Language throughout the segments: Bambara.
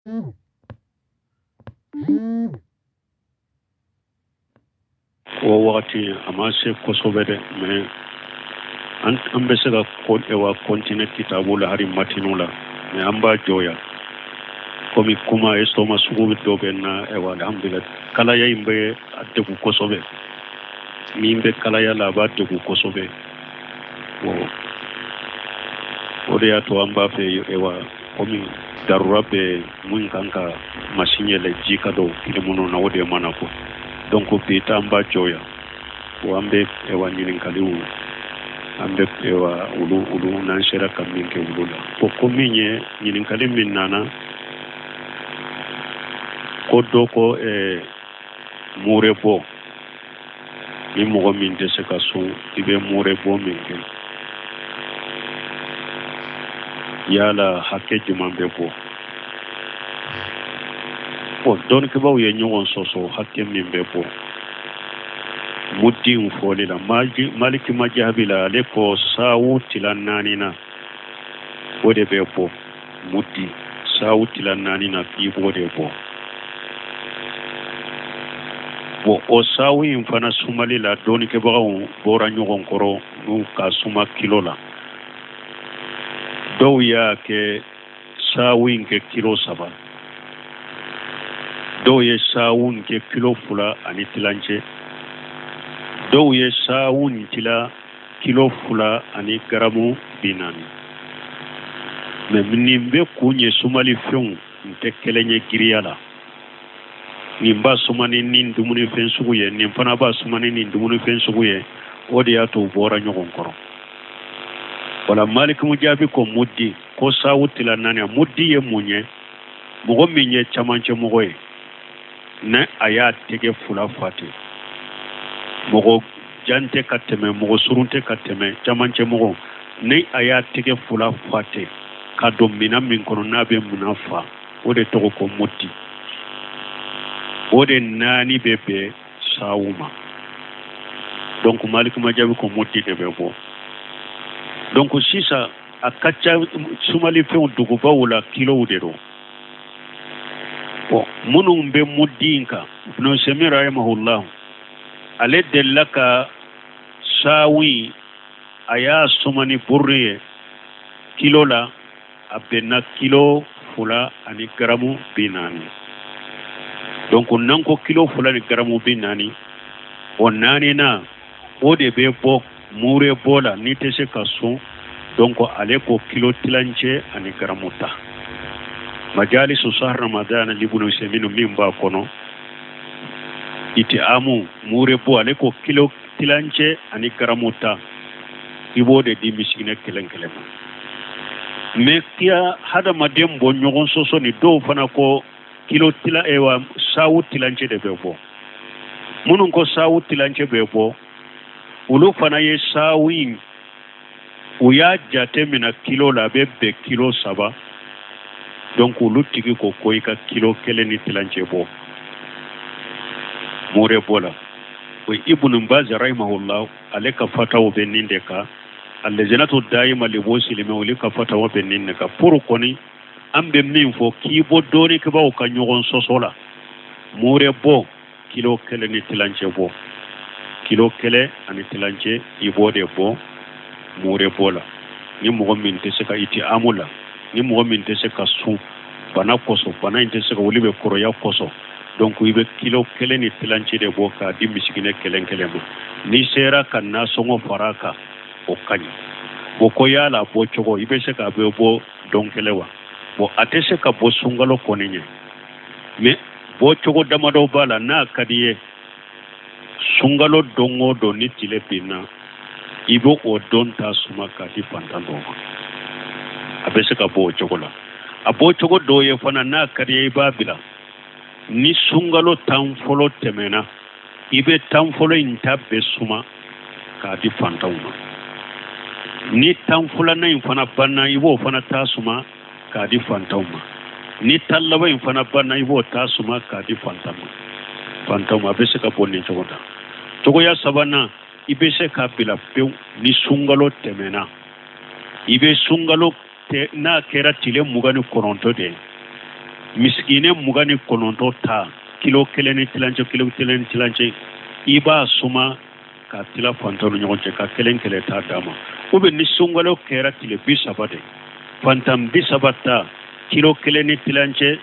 O wagati a ma se kosɛbɛ dɛ, mais an bɛ se ka wa continuer kitabu la hali matinu la, mais an b'a jɔ yan komi kuma estomac sugu dɔ bɛ n na. Ɛwa, alhamdulillah, kalaya in bɛ a degun kosɛbɛ. Min bɛ kalaya la, a b'a degun kosɛbɛ. Bon, o de y'a to an b'a fɛ, ɛwa, komi darura bɛ mun kan ka masin yɛlɛ ji ka don kilimu na, o de mana ko. Donc bi ta an b'a jɔ yan. Bon, an bɛ, ɛwa, ɲininkaliw, an bɛ, ɛwa, olu n'an sera ka min kɛ olu la. Ko ko min ye ɲininkali min nana, ko dɔ ko mure bɔ, ni mɔgɔ min tɛ se ka sun, i bɛ mure bɔ min kɛ, yala hakɛ jumɛn bɛ bɔ? Bon, dɔnnikɛbaaw ye ɲɔgɔn sɔsɔ hakɛ min bɛ bɔ mudi in fɔli la. Maliki majahabi la, ale ko sawu tila naani na, o de bɛ bɔ. Mudi sawu tila naani na, k'i b'o de bɔ. Bon, o sawu in fana sumali la, dɔnnikɛbagaw bɔra ɲɔgɔn kɔrɔ n'u ka suma kilo la. Dɔw y'a kɛ sawu in kɛ kilo 3, dɔw ye sawu in kɛ kilo 2 ani tilancɛ, dɔw ye sawu in tila kilo 2 ani garamu 40. Mais nin bɛ kun ye, sumali fɛnw tɛ kelen ye giriya la. Nin b'a suma ni nin dumunifɛn sugu ye, nin fana b'a suma ni nin dumunifɛn sugu ye. O de y'a to u bɔra ɲɔgɔn kɔrɔ. Wala Maliki jaabi ko mudi, ko sawu tila naani. Mudi ye mun ye? Mɔgɔ min ye camancɛ mɔgɔ ye, ne a y'a tɛgɛ fila fa ten, mɔgɔ jan tɛ ka tɛmɛ, mɔgɔ surun tɛ ka tɛmɛ, camancɛ mɔgɔ, ni a y'a tɛgɛ fila fa ten ka don minɛn min kɔnɔ, n'a bɛ minɛn fa, o de tɔgɔ ko mudi. O de naani bɛ bɛn sawu ma. Donc Maliki majabi ko mudi de bɛ bɔ. Donc sisan a ka ca sumalifɛnw dugubaw la, kilow de don. Bon, minnu bɛ mudi in kan, Ibn Usaymin rahimahullah, ale delila ka sawu in, a y'a suma ni burri ye kilo la, a bɛnna kilo 2 ani garamu 40. Donc n'an ko kilo 2 ni garamu 40, o naani na, o de bɛ bɔ mure bɔ la n'i tɛ se ka sun. Donc ale ko kilo tilancɛ ani garamu 10. Majalisu sahar Ramadan libunu Usaymin min b'a kɔnɔ iti amu mure bɔ, ale ko kilo tilancɛ ani garamu 10, i b'o de di misikinɛ kelen kelen ma. Mais kiya hadamaden bɔ ɲɔgɔn sɔsɔ ni dɔw fana ko kilo tila, ewa, sawu tilancɛ de bɛ bɔ. Minnu ko sawu tilancɛ bɛ bɔ, olu fana ye sawu in, u y'a jate minɛ kilo la, a bɛ bɛn kilo 3. Donc olu tigi ko ko i ka kilo 1 ni tilancɛ bɔ mure bɔ la. O Ibnu Baz rahimahullah, ale ka fataw bɛ nin de kan. Alɛjɛnatu dayima lebo silimɛ, olu ka fatawa bɛ nin de kan. Pour kɔni an bɛ min fɔ k'i bɔ dɔɔnikɛbaaw ka ɲɔgɔn sɔsɔ la, mure bɔ, kilo 1 ni tilancɛ bɔ, kilo 1 ani tilancɛ, i b'o de bɔ mure bɔ la. Ni mɔgɔ min tɛ se ka iti amu la, ni mɔgɔ min tɛ se ka sun bana kosɔn, bana in tɛ se ka wuli, bɛ kɔrɔya kosɔn, donc i bɛ kilo 1 ni tilancɛ de bɔ k'a di misikinɛ kelen kelen ma. N'i sera ka nasɔngɔ fara a kan, o ka ɲi. Bon, ko yala bɔ cogo, i bɛ se k'a bɛ bɔ don kelen wa? Bon, a tɛ se ka bɔ sunkalo kɔni ɲɛ, mais bɔ cogo damadɔ b'a la. N'a ka di ye, sunkalo don o don ni tile binna, i bɛ o don ta suma k'a di fantan dɔw ma. A bɛ se ka bɔ o cogo la. A bɔ cogo dɔw ye fana, n'a ka di ye, i b'a bila ni sunkalo 10 fɔlɔ tɛmɛna, i bɛ 10 fɔlɔ in ta bɛɛ suma k'a di fantanw ma. Ni 10 filanan in fana banna, i b'o fana ta suma k'a di fantanw ma. Ni 10 laban in fana banna, i b'o ta suma k'a di fantanw ma. A bɛ se ka bɔ nin cogo la. Cogoya sabanan, i bɛ se k'a bila pewu. Ni sunkalo tɛmɛna, i bɛ sunkalo tɛ, n'a kɛra tile 29 de ye, Misikinɛ 29 ta kilo kelen ni tilancɛ, kilo kelen ni tilancɛ, i b'a suma ka tila fantanw ni ɲɔgɔn cɛ, ka kelen kelen ta d'a ma. Ou bien ni sunkalo kɛra tile 30 de, fantan 30 ta kilo kelen ni tilancɛ,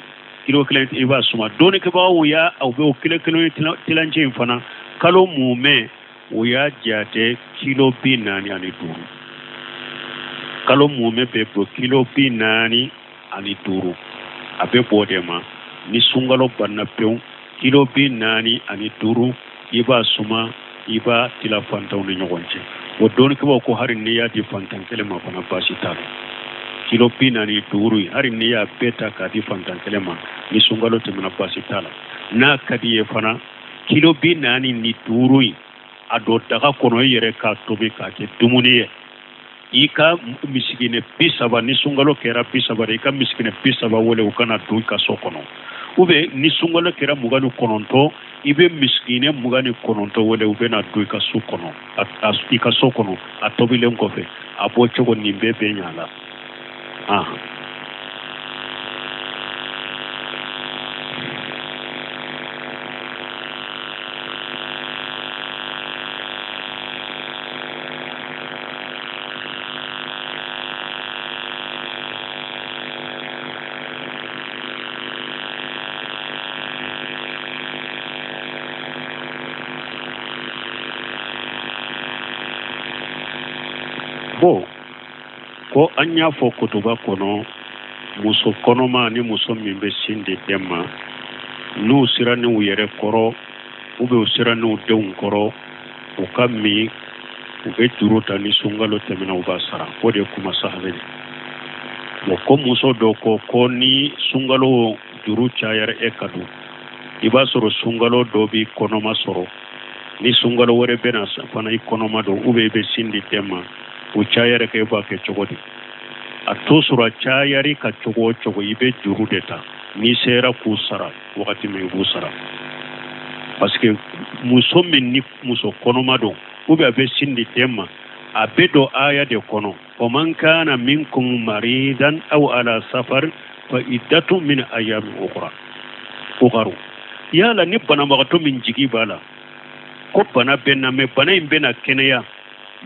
kilo kelen i b'a suma. Dɔnnikɛbagaw y'a u bɛ o kilo kelen ni tilancɛ in fana kalo mumɛ o y'a jate kilo 45. Kalo mumɛ bɛ bɔ kilo 45, a bɛ bɔ o de ma. Ni sunkalo banna pewu, kilo 45 i b'a suma, i b'a tila fantanw ni ɲɔgɔn cɛ. O dɔnnikɛbaaw ko hali n'i y'a di fantan kelen ma fana baasi t'a la. Kilo 45 ye, hali n'i y'a bɛɛ ta k'a di fantan kelen ma, ni sunkalo tɛmɛna baasi t'a la. N'a ka di ye fana, kilo 45 ye, a don daga kɔnɔ i yɛrɛ k'a tobi k'a kɛ dumuni ye. I ka misikinɛ 30, ni sunkalo kɛra 30 de, i ka misikinɛ 30 wele u ka na dun i ka so kɔnɔ. Ou bien ni sunkalo kɛra 29, i bɛ misikinɛ 29 wele u bɛ na dun i ka so kɔnɔ, i ka so kɔnɔ a tobilen kɔfɛ. A bɔ cogo nin bɛɛ bɛ ɲa la. Bon, ko an y'a fɔ kutuba kɔnɔ, muso kɔnɔma ni muso min bɛ sin di den ma, n'u siranna u yɛrɛ kɔrɔ ou bien u siranna u denw kɔrɔ, u ka min, u bɛ juru ta, ni sunkalo tɛmɛna u b'a sara. O de ye kuma sahalen ye. Bon, ko muso dɔ ko ko ni sunkalo juru cayara e ka dun, i b'a sɔrɔ sunkalo dɔ b'i kɔnɔma sɔrɔ, ni sunkalo wɛrɛ bɛ na fana i kɔnɔma don, ou bien i bɛ sin di den ma, o cayara kɛ, i b'a kɛ cogo di? A to sɔrɔ a cayari ka cogo o cogo, i bɛ juru de ta. N'i sera k'u sara wagati min, i b'u sara. Parce que muso min ni muso kɔnɔma don, ou bien a bɛ sin di den ma, a bɛ don aya de kɔnɔ: wa man kana minkum maridan aw ala safar fa iddatu min ayami ukhra ukharu. Yala ni banabagatɔ min jigi b'a la ko bana bɛ n na, mais bana in bɛna kɛnɛya,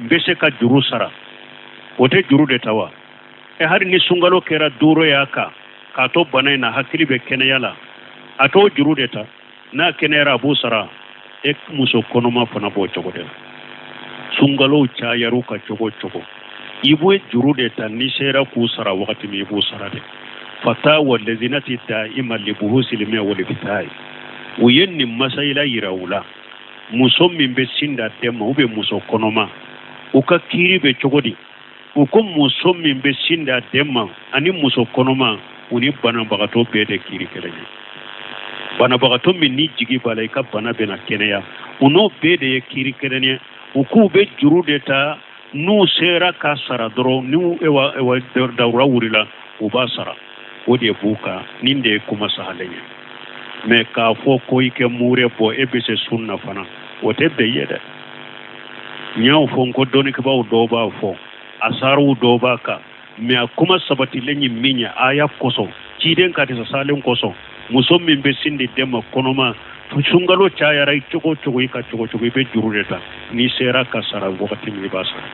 n bɛ se ka juru sara, o tɛ juru de ta wa? E hali ni sunkalo kɛra 5 y'a kan k'a to bana in na, hakili bɛ kɛnɛya la, a t'o juru de ta. N'a kɛnɛyara a b'o sara. E muso kɔnɔma fana b'o cogo de la. Sunkalow cayar'u ka cogo o cogo, i b'o juru de ta. N'i sera k'u sara wagati min, i b'u sara de. Fatawa lajinati da'ima li buhusil ilmiya wal ifta'i, u ye nin masayila yira u la. Muso min bɛ sin d'a den ma, ou bien muso kɔnɔma, u ka kiiri bɛ cogo di? U ko muso min bɛ sin d'a den ma ani muso kɔnɔma, u ni banabagatɔ bɛɛ de kiiri kelen ye. Banabagatɔ min ni jigi b'a la i ka bana bɛna kɛnɛya, u n'o bɛɛ de ye kiiri kelen ye. U k'u bɛ juru de ta, n'u sera ka sara dɔrɔn, n'u ewa dawura wulila, u b'a sara. O de b'u kan. Nin de ye kuma sahalen ye. Mais k'a fɔ ko i kɛ mure bɔ, e bɛ se sun na fana, o tɛ bɛn ye dɛ. N y'aw fɔ n ko dɔnnikɛbaaw dɔw b'a fɔ, asariw dɔw b'a kan, mais a kuma sabatilen ye min ye aya kosɔn, ciden ka hadisa salen kosɔn, muso min bɛ sin di den ma kɔnɔma, sunkalo cayara i cogo o cogo, i ka cogo o cogo, i bɛ juru de ta. N'i sera ka sara wagati min, i b'a sara.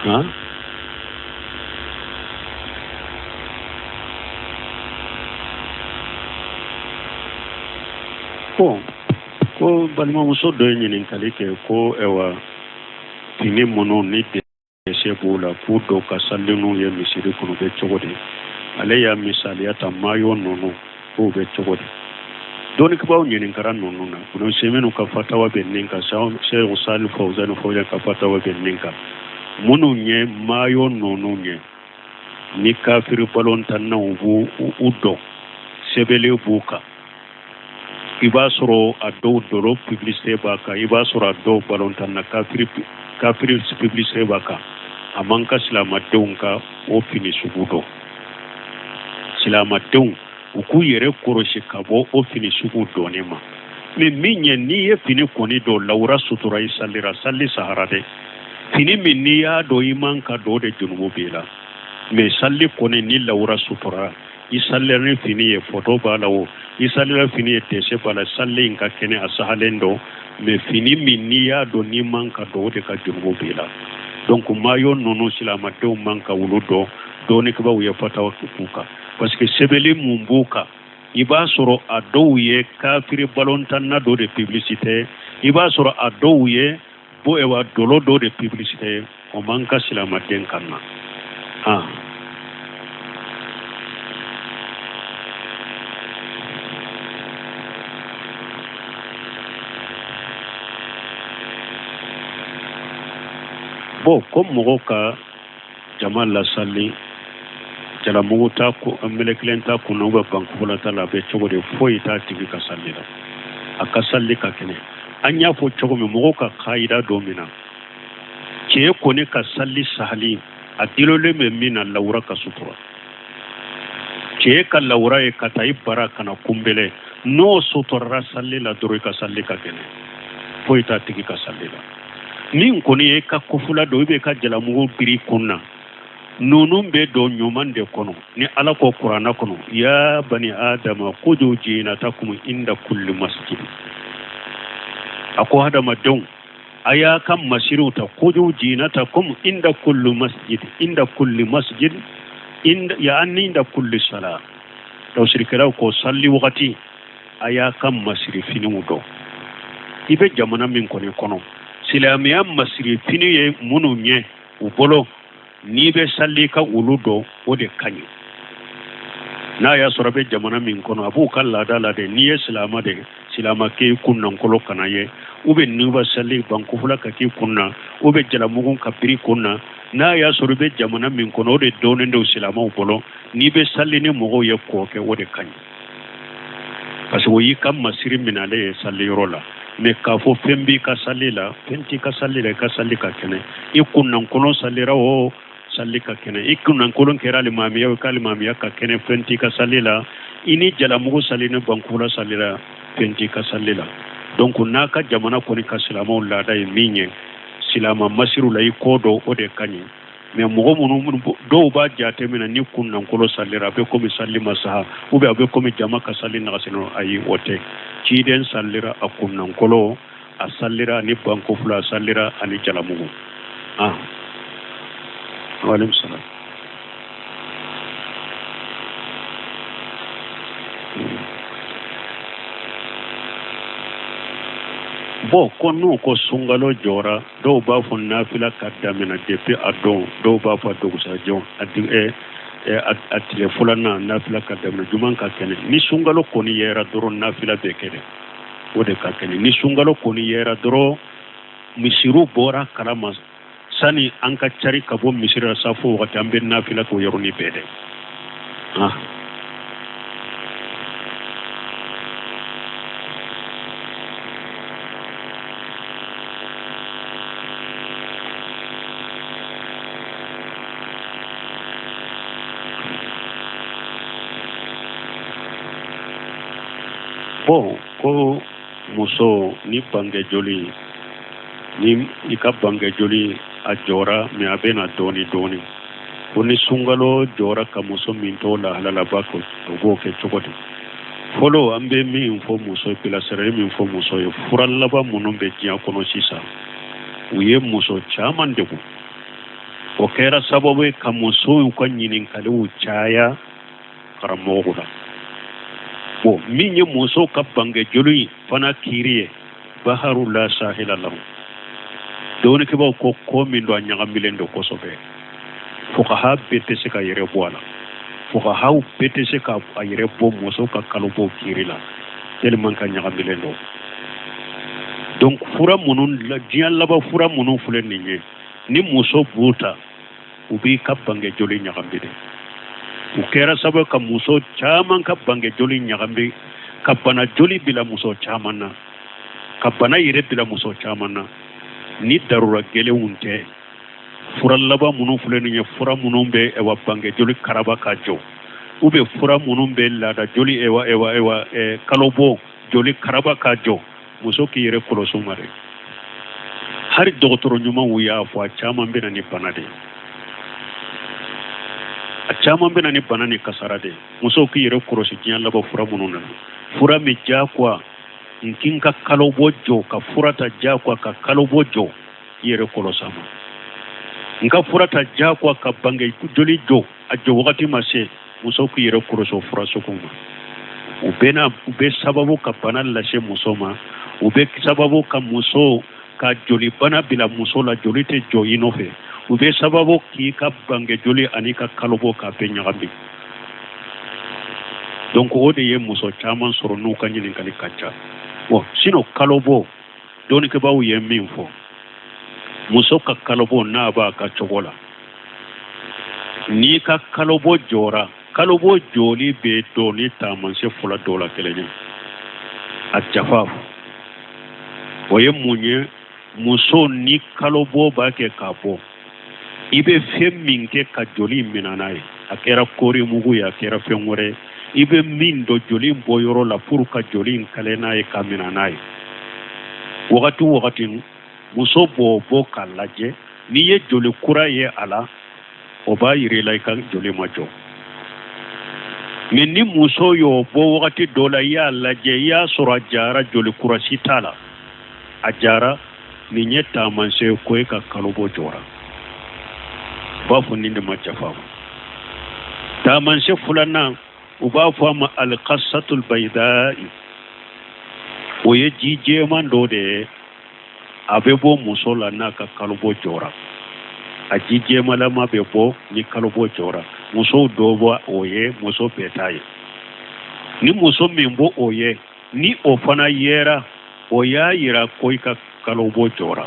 Han. Bon, ko balimamuso dɔ ye ɲininkali kɛ ko ɛwa fini minnu ni dɛsɛ b'u la, k'u don ka sali n'u ye misiri kɔnɔ bɛ cogo di? Ale y'a misaliya ta mayo ninnu, k'u bɛ cogo di? Dɔnnikɛbaaw ɲininkara ninnu na. Ibn Usaymin ka fatawa bɛ nin kan, Sheikh Salih Fawzan Fawzan ka fatawa bɛ nin kan. Minnu ye mayo ninnu ye, ni kafiri balontannaw b'u u dɔn, sɛbɛnlen b'u kan, i b'a sɔrɔ a dɔw dɔlɔ publicité b'a kan, i b'a sɔrɔ a dɔw balontanna kafiri publicité b'a kan. A man kan silamadenw ka o fini sugu don. Silamadenw u k'u yɛrɛ kɔrɔsi ka bɔ o fini sugu donni ma. Mais min ye, n'i ye fini kɔni don, lawura sutura, i salira, salli sahara dɛ. Fini min n'i y'a don, i man ka don, de junumu b'i la. Mais salli kɔni, ni lawura sutura, i sallira ni fini ye, foto b'a la o, i sallira fini ye, dɛsɛ b'a la, salli in ka kɛnɛ, a sahalen don. Mais fini min n'i y'a don, n'i man ka don, o de ka junumu b'i la. Donc mayo ninnu, silamadenw man ka wulu don. Dɔnnikɛbaaw ye fatawa k'u kan, parce que sɛbɛnni mun b'u kan, i b'a sɔrɔ a dɔw ye kafiri balontanna dɔ de publicité, i b'a sɔrɔ a dɔw ye bo ewa dolo dɔ de publicité. O man ka silamaden kan na. Ah, bon, ko mɔgɔ ka jama lasali, jalamugu ta mɛlɛkelen ta kunna ou bien bankufula ta la, a bɛ cogo di? Foyi t'a tigi ka salli la, a ka salli ka kɛnɛ. An y'a fɔ cogo min, mɔgɔw ka kayida don min na, cɛ kɔni ka salli sahali, a dilolen bɛ min na, lawura ka sutura. Cɛ ka lawura ye ka taa i bara ka na kunbɛlɛ, n'o suturara salli la dɔrɔn, i ka salli ka kɛnɛ, foyi t'a tigi ka salli la. Min kɔni ye ka kofula don, i bɛ ka jalamugu biri kun na, ninnu bɛ don ɲuman de kɔnɔ. Ni Ala ko kuranna kɔnɔ: ya bani adama kudu jinatakum inda kulli masjid. A ko hadamadenw, a y'a ka masiriw ta, kudu jinatakum inda kulli masjid, inda kulli masjid, inda yaani inda kulli sala. Tafsirikɛlaw ko salli wagati, a y'a ka masiri finiw don. I bɛ jamana min kɔni kɔnɔ, silamɛya masiri fini ye minnu ɲɛ u bolo, n'i bɛ sali ka olu don, o de ka ɲi. N'a y'a sɔrɔ a bɛ jamana min kɔnɔ, a b'u ka laada la de, n'i ye silama de, silama k'i kunnakolo kana ye, ou bien n'i bɛ sali, bankufula ka k'i kun na, ou bien jalamugu ka biri kun na. N'a y'a sɔrɔ i bɛ jamana min kɔnɔ, o de dɔnnen don silamaw bolo, n'i bɛ sali ni mɔgɔw ye k'o kɛ, o de ka ɲi, parce que o y'i ka masiri minalen ye saliyɔrɔ la. Mais k'a fɔ fɛn b'i ka sali la, fɛn t'i ka sali la. I ka sali ka kɛnɛ, i kunnankolon salira o, sali ka kɛnɛ. I kunnankolon kɛra alimamiya o, i ka alimamiya ka kɛnɛ, fɛn t'i ka sali la. I ni jalamugu sali ni bankula salira, fɛn t'i ka sali la. Donc n'a ka jamana kɔni ka silamɛw laada ye min ye, silama masiriw la, i k'o don, o de ka ɲi. Mais mɔgɔ minnu, dɔw b'a jate minɛ ni kunnankolon salira, a bɛ komi sali ma saha, ou bien a bɛ komi jama ka sali nagasilen. Ayi, o tɛ. Ciden salira a kunnankolon, a salira ani bankofula, a salira ani jalamugu. Ah, waaleykum salam. Bon, ko n'u ko sunkalo jɔra, dɔw b'a fɔ nafila ka damina depuis a don, dɔw b'a fɔ a dugusajɛ, a tile filanan nafila ka damina, juman ka kɛnɛ. Ni sunkalo kɔni yera dɔrɔn, nafila bɛ kɛ dɛ, o de ka kɛnɛ. Ni sunkalo kɔni yera dɔrɔn, misiriw bɔra kalama, sani an ka cari ka bɔ misiri la safo wagati, an bɛ nafila k'o yɔrɔnin bɛɛ dɛ. Ah, bon, ko muso ni bange joli, ni i ka bange joli a jɔra, mais a bɛ na dɔɔni dɔɔni, ko ni sunkalo jɔra ka muso min to lahala la, ba ko o b'o kɛ cogo di? Fɔlɔ, an bɛ min fɔ muso, bilasirali min fɔ muso ye, fura laban minnu bɛ diɲɛ kɔnɔ sisan, u ye muso caman degun. O kɛra sababu ye ka musow ka ɲininkaliw caya karamɔgɔw la. Bon, min ye muso ka bange joli fana kiiri ye, baharu la sahila lahu. Dɔnnikɛbaaw ko ko min don, a ɲagamilen don kosɛbɛ. Fukaha bɛɛ tɛ se ka yɛrɛ bɔ a la, fukahaw bɛɛ tɛ se ka a yɛrɛ bɔ muso ka kalobɔ kiiri la, tellement ka ɲagamilen don. Donc fura minnu, diɲɛ laban fura minnu filɛ nin ye, ni muso b'u ta, u b'i ka bange joli ɲagami de. U kɛra sababu ka muso caman ka bange joli ɲagami, ka bana joli bila muso caman na, ka bana yɛrɛ bila muso caman na. Ni darura gɛlɛnw tɛ, fura laban minnu filɛ nin ye, fura minnu bɛ ɛwa bange joli karaba ka jɔ, ou bien fura minnu bɛ laada joli ɛwa ɛwa ɛwa kalobɔ joli karaba ka jɔ, muso k'i yɛrɛ kɔlɔsi o ma dɛ. Hali dɔgɔtɔrɔ ɲumanw y'a fɔ, a caman bɛ na ni bana de ye, a caman bɛ na ni bana ni kasara de ye. Musow k'i yɛrɛ kɔlɔsi diɲɛ laban fura minnu nana, fura min diyagoya n k'i ka kalobɔ jɔ, ka fura ta diyagoya ka kalobɔ jɔ, i yɛrɛ kɔlɔsi a ma. N ka fura ta diyagoya ka bange joli jɔ, a jɔ wagati ma se, muso k'i yɛrɛ kɔlɔsi o fura sugu ma. U bɛ na, u bɛ sababu ka bana lase muso ma, u bɛ sababu ka muso ka joli bana bila muso la, joli tɛ jɔ i nɔfɛ, u bɛ sababu k'i ka bange joli ani ka kalobɔ k'a bɛɛ ɲagami. Donc o de ye muso caman sɔrɔ n'u ka ɲininkali ka ca. Bon, sinon kalobɔ, dɔnnikɛbaaw ye min fɔ, muso ka kalobɔ n'a b'a ka cogo la, n'i ka kalobɔ jɔra, kalobɔ jɔli bɛ dɔn ni taamasiyɛn fila dɔ la kelen ye. A jafa o ye mun ye? Muso ni kalobɔ b'a kɛ ka bɔ, i bɛ fɛn min kɛ ka joli minɛ n'a ye, a kɛra kɔɔri mugu ye, a kɛra fɛn wɛrɛ ye, i bɛ min don joli bɔ yɔrɔ la pour ka joli in kale n'a ye ka minɛ n'a ye, wagati o wagati muso b'o bɔ k'a lajɛ, n'i ye joli kura ye a la, o b'a yira i la i ka joli ma jɔ. Mais ni muso y'o bɔ wagati dɔ la, i y'a lajɛ, i y'a sɔrɔ a jara, joli kura si t'a la, a jara, nin ye taamasiyɛn ko e ka kalobɔ jɔra. U b'a fɔ nin de ma jafa. Taamasiyɛn filanan, u b'a fɔ a ma alikasatul bayidai, o ye ji jɛman dɔ de ye, a bɛ bɔ muso la n'a ka kalobɔ jɔra. A ji jɛmalama bɛ bɔ ni kalobɔ jɔra. Musow dɔw b'o ye, muso bɛɛ t'a ye. Ni muso min b'o o ye, ni o fana yera, o y'a yira ko i ka kalobɔ jɔra.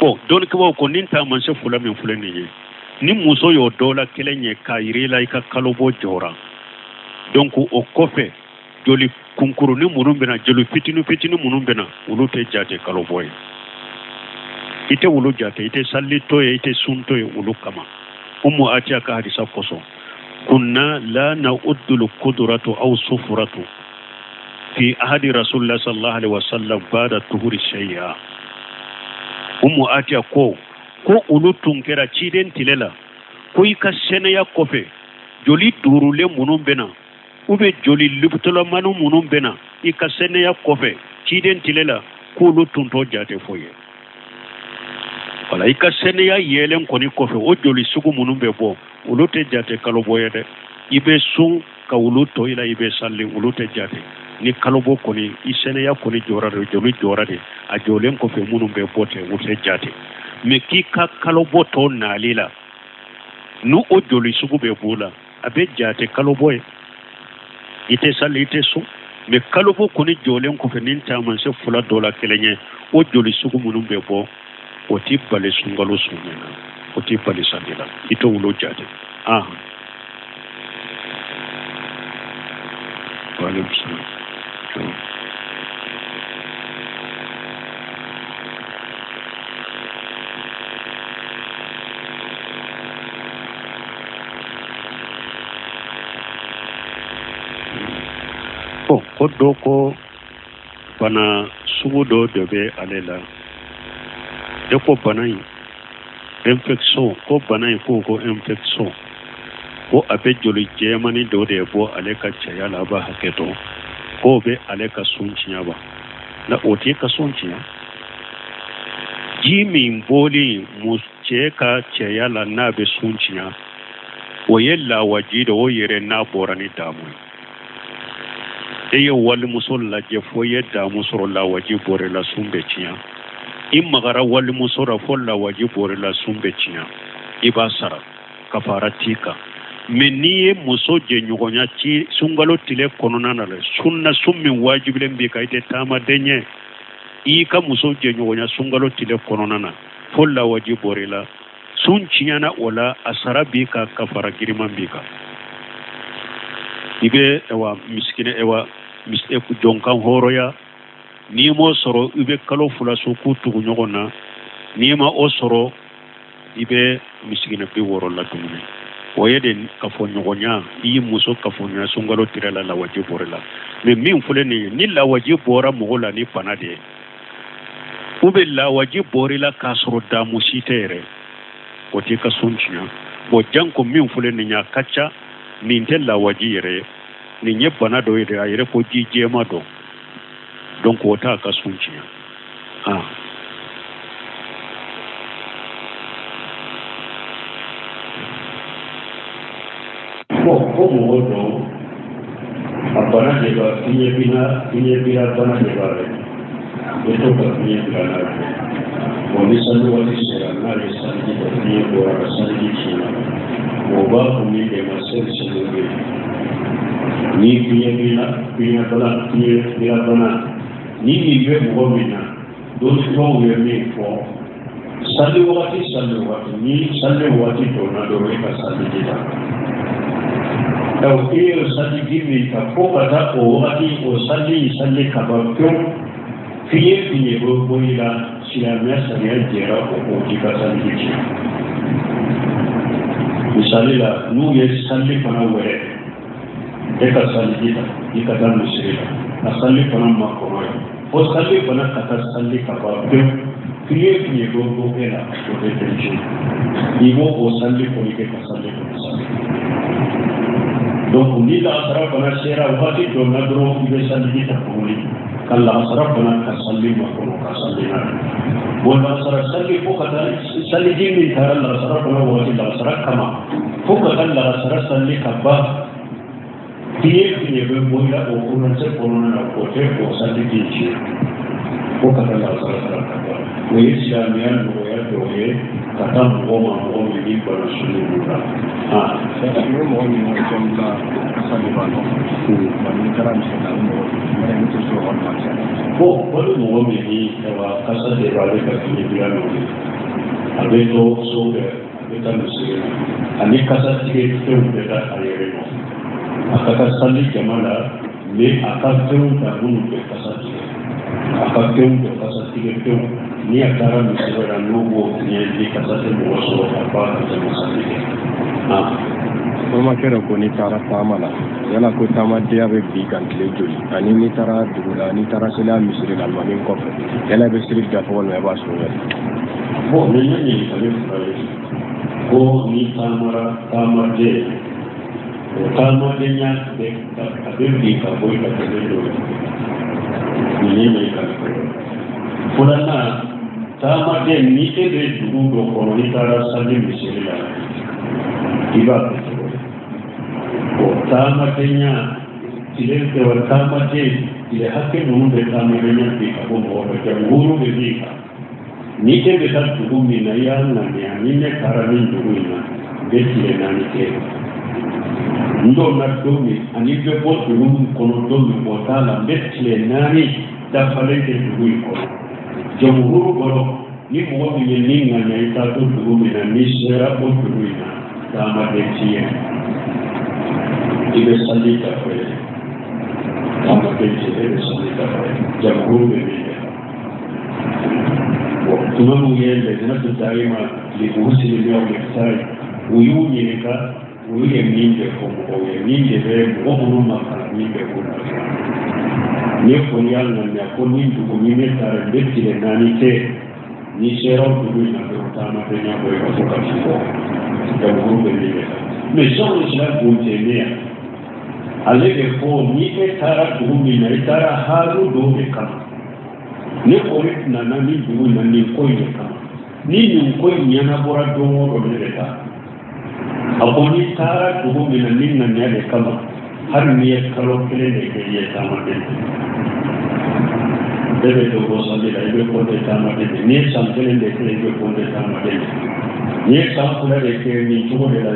Bon, dɔnnikɛbaaw ko nin taamasiyɛn fila min filɛ nin ye, ni muso y'o dɔ la kelen ye k'a yira i la i ka kalobɔ jɔra, donc o kɔfɛ joli kunkurunin minnu bɛ na, joli fitinin fitinin minnu bɛ na, olu tɛ jate kalobɔ ye. I tɛ olu jate, i tɛ sali to ye, i tɛ sun to ye olu kama. Umu Atiya ka hadisa kosɔn, kunna la na'uddul kudratu aw sufuratu fi ahadi rasulillah sallallahu alaihi wasallam ba'da tuhuri shay'a. Umu Atiya ko ko olu tun kɛra ciden tile la, ko i ka sɛnɛya kɔfɛ joli duurulen minnu bɛ na, ou bien joli lubutɔlɔmani minnu bɛ na i ka sɛnɛya kɔfɛ ciden tile la, k'olu tun t'o jate foyi ye. Wala i ka sɛnɛya yɛlɛn kɔni kɔfɛ, o joli sugu minnu bɛ bɔ, olu tɛ jate kalobɔ ye dɛ. I bɛ sun ka olu to i la, i bɛ sali, olu tɛ jate ni kalobɔ kɔni. I sɛnɛya kɔni jɔra de, joli jɔra de, a jɔlen kɔfɛ minnu bɛ bɔ ten, o tɛ jate. Mais k'i ka kalobɔ tɔ nali la, n'o o joli sugu bɛ b'o la, a bɛ jate kalobɔ ye. I tɛ sali, i tɛ sun, mais kalobɔ kɔni jɔlen kɔfɛ, ni taamasiyɛn fila dɔ la kelen ye, o joli sugu minnu bɛ bɔ, o t'i bali sunkalo sunni na, o t'i bali sali la, i tɛ olu jate. Ah, waaleykum salaam. Bon, ko dɔ ko bana sugu dɔ de bɛ ale la. E ko bana in infection, ko bana in ko infection, ko a bɛ joli jɛmani dɔ de bɔ ale ka cɛya la, a b'a hakɛ to, k'o bɛ ale ka sun tiɲɛ wa? Na, o t'i ka sun tiɲɛ. Ji min bɔli cɛ ka cɛya la n'a bɛ sun tiɲɛ, o ye lawaji de, o yɛrɛ n'a bɔra ni damu ye. E ye walimuso lajɛ fo i ye damu sɔrɔ, lawaji bɔra i la, sun bɛ tiɲɛ. I magara walimuso la fo lawaji bɔra i la, sun bɛ tiɲɛ, i b'a sara, kafara t'i kan. Mais n'i ye muso jɛɲɔgɔnya ci sunkalo tile kɔnɔna na dɛ, sunna sun min wajibilen b'i kan, i tɛ taamaden ye, i y'i ka muso jɛɲɔgɔnya sunkalo tile kɔnɔna na fo lawaji bɔra i la, sun tiɲɛna o la, a sara b'i kan, kafara giriman b'i kan. I bɛ ɛwa misikina ɛwa jɔnkan hɔrɔnya, n'i m'o sɔrɔ, i bɛ kalo 2 sun k'u tugu ɲɔgɔn na. N'i ma o sɔrɔ, i bɛ misikina 60 ladumuni. O ye de kafoɲɔgɔnya, i y'i muso kafoɲɔgɔnya sunkalo tile la, lawaji bɔra la. Mais min filɛ nin ye, ni lawaji bɔra mɔgɔ la ni bana de ye, ou bien lawaji bɔra i la k'a sɔrɔ damu si tɛ yɛrɛ, o t'i ka sun tiɲɛ. Bon, janko min filɛ nin ye, a ka ca nin tɛ lawaji yɛrɛ ye, nin ye bana dɔ ye de, a yɛrɛ ko ji jɛma dɔ, donc o t'a ka sun tiɲɛ. Ah. Bon, ko mɔgɔ dɔw a bana de b'a fiɲɛ bila bana de b'a la, bɛ to ka fiɲɛ bila n'a ye. Bon, ni sanji waati sera, n'a ye sanji ta, fiɲɛ bɔra ka sanji tiɲɛna, o b'a fɔ min de ma seli seli bɛ ni fiɲɛ bila fiɲɛ bana fiɲɛ bila bana ni nin bɛ mɔgɔ min na, dɔnnibagaw ye min fɔ, sali wagati ni sali waati donna dɔrɔn, e ka sanji ta. Donc e ye sanji min ta fo ka taa o wagati o sanji sali ka ban pewu, fiɲɛ bɛ bɔ i la, silamɛya sariya jɛra o k'o t'i ka sanji tiɲɛ. Misali la, n'u ye sali fana wɛrɛ, e ka sanji ta, i ka taa misiri la, a sali fana ma kɔnɔ ye, fo sali fana ka taa sali ka ban pewu, fiɲɛ bɛ bɔ e la, o tɛ fɛn tiɲɛ, i b'o o sali kɔni kɛ ka sali kɔni sali. Donc ni lagansara fana sera waati dɔ la dɔrɔn, i bɛ sanji ta tuguni ka lagansara fana ka sali ma kɔnɔ ka sali n'a ye. Bon, lagansara sali fo ka taa saliji min taara lagansara fana waati lagansara kama, fo ka taa lagansara sali ka ban, fiɲɛ bɛ bɔ i la o furancɛ kɔnɔna na, o tɛ o sanji tiɲɛ fo ka taa lagansara sara ka ban. O ye silamɛya nɔgɔya dɔ ye ka taa mɔgɔ ma, mɔgɔ min ni bana sugu b'u la. Ni mɔgɔ min ko fɛn bila kasa de b'a nɔfɛ, wa n'i taara misali la, a bɛ mɔgɔ wala i bɛ to so walima cɛ. Bon, wali mɔgɔ min ni ayiwa kasa de b'ale ka fiɲɛ bila nɔ ye, a bɛ to so fɛ, a bɛ taa misiri la, ani kasa tigɛ fɛnw bɛ taa a yɛrɛ nɔfɛ, a ka taa sali jama la, mais a ka fɛnw ta minnu bɛ kasa tigɛ, a ka fɛnw bɛ kasa tigɛ fɛnw, ni a taara misiri la, n'o b'o fiɲɛ ni kasa tɛ mɔgɔ sɔrɔ ka ba ka jama sali kɛ. Balimakɛ dɔ ko n'i taara taama la, yala ko taamadenya bɛ bin kan tile joli, ani n'i taara dugu la, n'i taara seliya misiri la alimami kɔfɛ, yala i bɛ seli dafa walima i b'a surunya? Bon, nin ye ɲininkali fila ye. Ko n'i taamara, taamaden, o taamadenya bɛ a bɛ bin ka bɔ i ka tɛmɛ dɔ ye. Nin ye ɲininkali fɔlɔ ye. Filanan, taamaden, ni e bɛ dugu dɔ kɔnɔ, n'i taara sali misiri la, i b'a kɛ cogo di? O taamadenya tile wa taamaden tile hakɛ ninnu bɛ taamadenya bin ka bɔ mɔgɔ fɛ, jamukuru bɛ bin kan. Ni e bɛ taa dugu min na, i y'a ŋaniya, ni ne taara nin dugu in na, n bɛ tile 4 kɛ. N donna don min ani n bɛ bɔ dugu min kɔnɔ don min, o t'a la, n bɛ tile 4 dafalen kɛ dugu in kɔnɔ. Jamukuru kɔnɔ, ni mɔgɔ min ye nin ŋaniya, i taa to dugu min na, n'i sera o dugu in na, taamaden t'i ye, i bɛ sali dafa ye. Taamaden t'i ye, e bɛ sali dafa ye, jamukuru bɛ min kɛ. Bon, tuma min ye lajinatu daima libuhusi limia u y'u ɲininka, olu ye min de fɔ mɔgɔw ye, min de bɛ mɔgɔ minnu ma kalan, min bɛ k'u lafiya. Ne kɔni y'a ŋaniya ko ni dugu ni ne taara, n bɛ tile 4 kɛ, ni sera o dugu in na dɔrɔn, taamadenya bɔ i ka fo ka t'i bɔ, jamukuru bɛ min kɛ. Mais sɔrɔ sira Ibn Taymiya, ale de ko ni e taara dugu min na, i taara haalu dɔw de kama. Ne kɔni nana ni dugu in na nin ko in de kama, ni nin ko in ɲɛnabɔra don o don, ne bɛ taa. A ko n'i taara dugu min na ni ŋaniya de kama, hali n'i ye kalo 1 de kɛ, i ye taamaden de. E bɛ dɔ bɔ sali la, i bɛ kɔnte taamaden de. N'i ye san 1 de kɛ, i bɛ kɔnte taamaden de. N'i ye san 2 de kɛ nin cogo de la,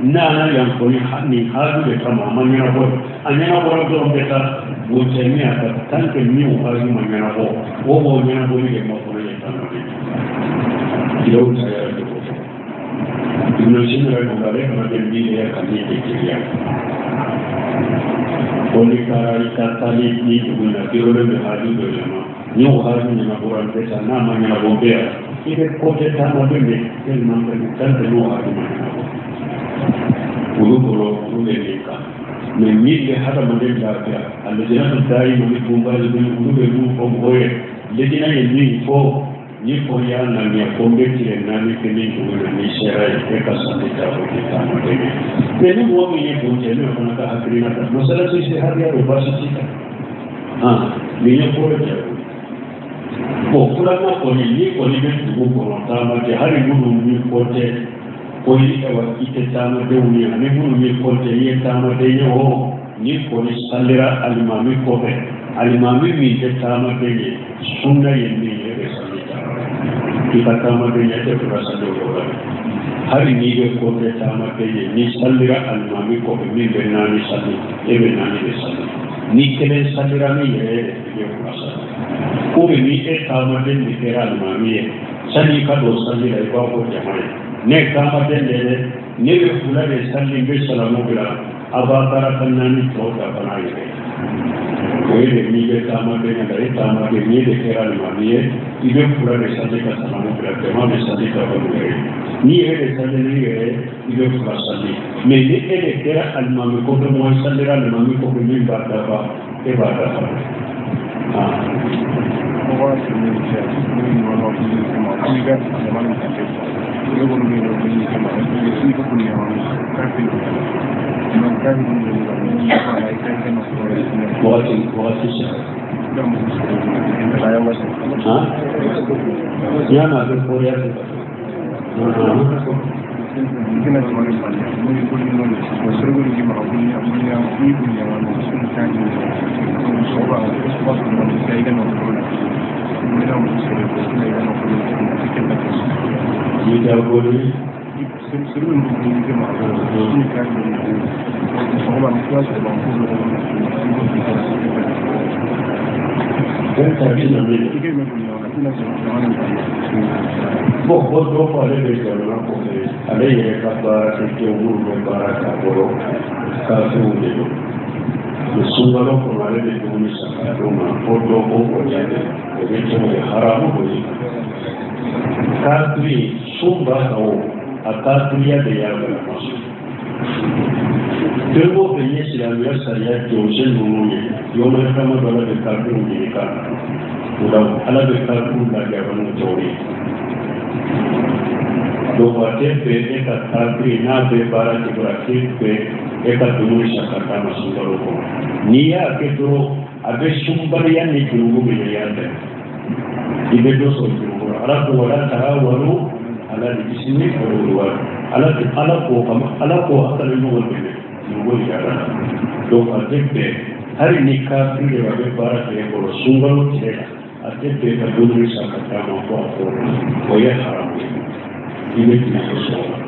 nana yan kɔni nin haalu de kama, a ma ɲɛnabɔ, a ɲɛnabɔra dɔrɔn bɛ taa. Ibn Taymiya ka tant que min o haalu ma ɲɛnabɔ, o b'o ɲɛnabɔli de makɔnɔ ye taamaden. Tilew cayara cogo fɔ. Ibn Sina rahimahullah, ale fana bɛ miiriya ka min de teliya. Ko n'i taara i ka taali ni dugu in na, k'i bɛ haalu dɔ de ma, ni o haalu ɲɛnabɔra, n bɛ taa, n'a ma ɲɛnabɔ, n bɛ yan. I bɛ kɔfɛ taamaden de tellement que tant que n'o haalu ma ɲɛnabɔ. Olu bolo olu bɛ min kan mɛ min bɛ hadamaden lafiya a lajɛna dayi ma ni bunbali olu bɛ mun fɔ mɔgɔ ye lejina ye min fɔ ni ko y'a ŋaniya ko n bɛ tile 4 kɛ ni dugu la ni sera ye e ka sanni ta o tɛ taamaden ye mɛ ni mɔgɔ min ye kun cɛ n'o fana ka hakilina ta masalasi se hadiya don baasi t'i kan nin ye kɔrɔ jaabi bon filanan kɔni n'i kɔni bɛ dugu kɔnɔ taama kɛ hali minnu b'i kɔntɛ ko i tɛ taamadenw ye ani minnu b'i kɔntɛ i ye taamaden ye o n'i kɔni salira alimami kɔfɛ alimami min tɛ taamaden ye sunna ye min ye e bɛ sali ta i ka taamaden ye e tɛ fɛ ka sali o yɔrɔ la hali n'i bɛ kɔntɛ taamaden ye n'i salira alimami kɔfɛ min bɛ 4 sali e bɛ 4 de sali ni kelen salira ni yɛrɛ ye i bɛ 2 sali ou bien ni e taamaden de kɛra alimami ye sani i ka don sali la i b'a fɔ jama ye ne taamaden de dɛ ne bɛ 2 de sali n bɛ salamu bila a b'a taara ka 4 tɔ dafa n'a yɛrɛ o ye de n'i bɛ taamadenya la e taamaden n'i de kɛra alimami ye i bɛ 2 de sali ka salamu bila jama bɛ sali dafa n'u yɛrɛ ye n'i yɛrɛ de sali n'i yɛrɛ i bɛ 2 sali mɛ ni e de kɛra alimami kɔfɛ mɔgɔ i salira alimami kɔfɛ min b'a dafa e b'a dafa. Wagati sera. Yana bɛ kɔrɔya tɛ ka Bon, ko dɔ fɔ ale bɛ jamana kɔfɛ ale yɛrɛ ka baara kɛ denw minnu bɛ baara k'a bolo kafiriw de don mɛ sunkalo kɔnɔ ale bɛ dumuni san k'a d'u ma fo dɔ ko o jaabi o bɛ cogo di haramu dɔ ye kafiri sun b'a kan o a kafiriya de y'a bila ma sun fɛn o fɛn ye silamɛya sariya jɔsen ninnu ye yɔrɔ kama dɔ ala bɛ kafiriw ɲininka o la ala bɛ kafiriw lajaba n'u tɔw ye donc a tɛ bɛn e ka kafiri n'a bɛ baara kɛ dɔrɔn a tɛ bɛn e ka dumuni san ka d'a ma sunkalo kɔnɔ n'i y'a kɛ dɔrɔn a bɛ sunbaliya ni jurumu min na i y'a bɛn i bɛ dɔ sɔrɔ jurumu la ala ko wala taawanu ala al-ismi wal udwan ala ala ko kama ala ko a kana ɲɔgɔn dɛmɛ jurumu yɛrɛ la donc a tɛ bɛn hali ni kafiri de bɛ baara kɛ e bolo sunkalo tile la a tɛ bɛn ka dumuni san ka d'a ma fo a k'o o ye haramu ye i bɛ jurumu sɔrɔ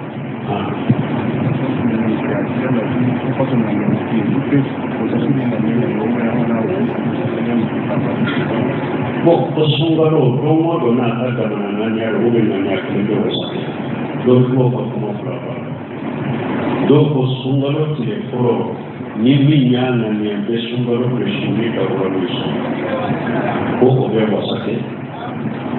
bon ko sunkalo don o don n'a ka jamana ŋaniya don ou bien ŋaniya kelen bɛ o san dɔw b'o ka kuma fila ban dɔw ko sunkalo tile fɔlɔ ni min y'a ŋaniya bɛ sunkalo bɛ sun ni dabɔra n'o ye sun ko o bɛ wasa kɛ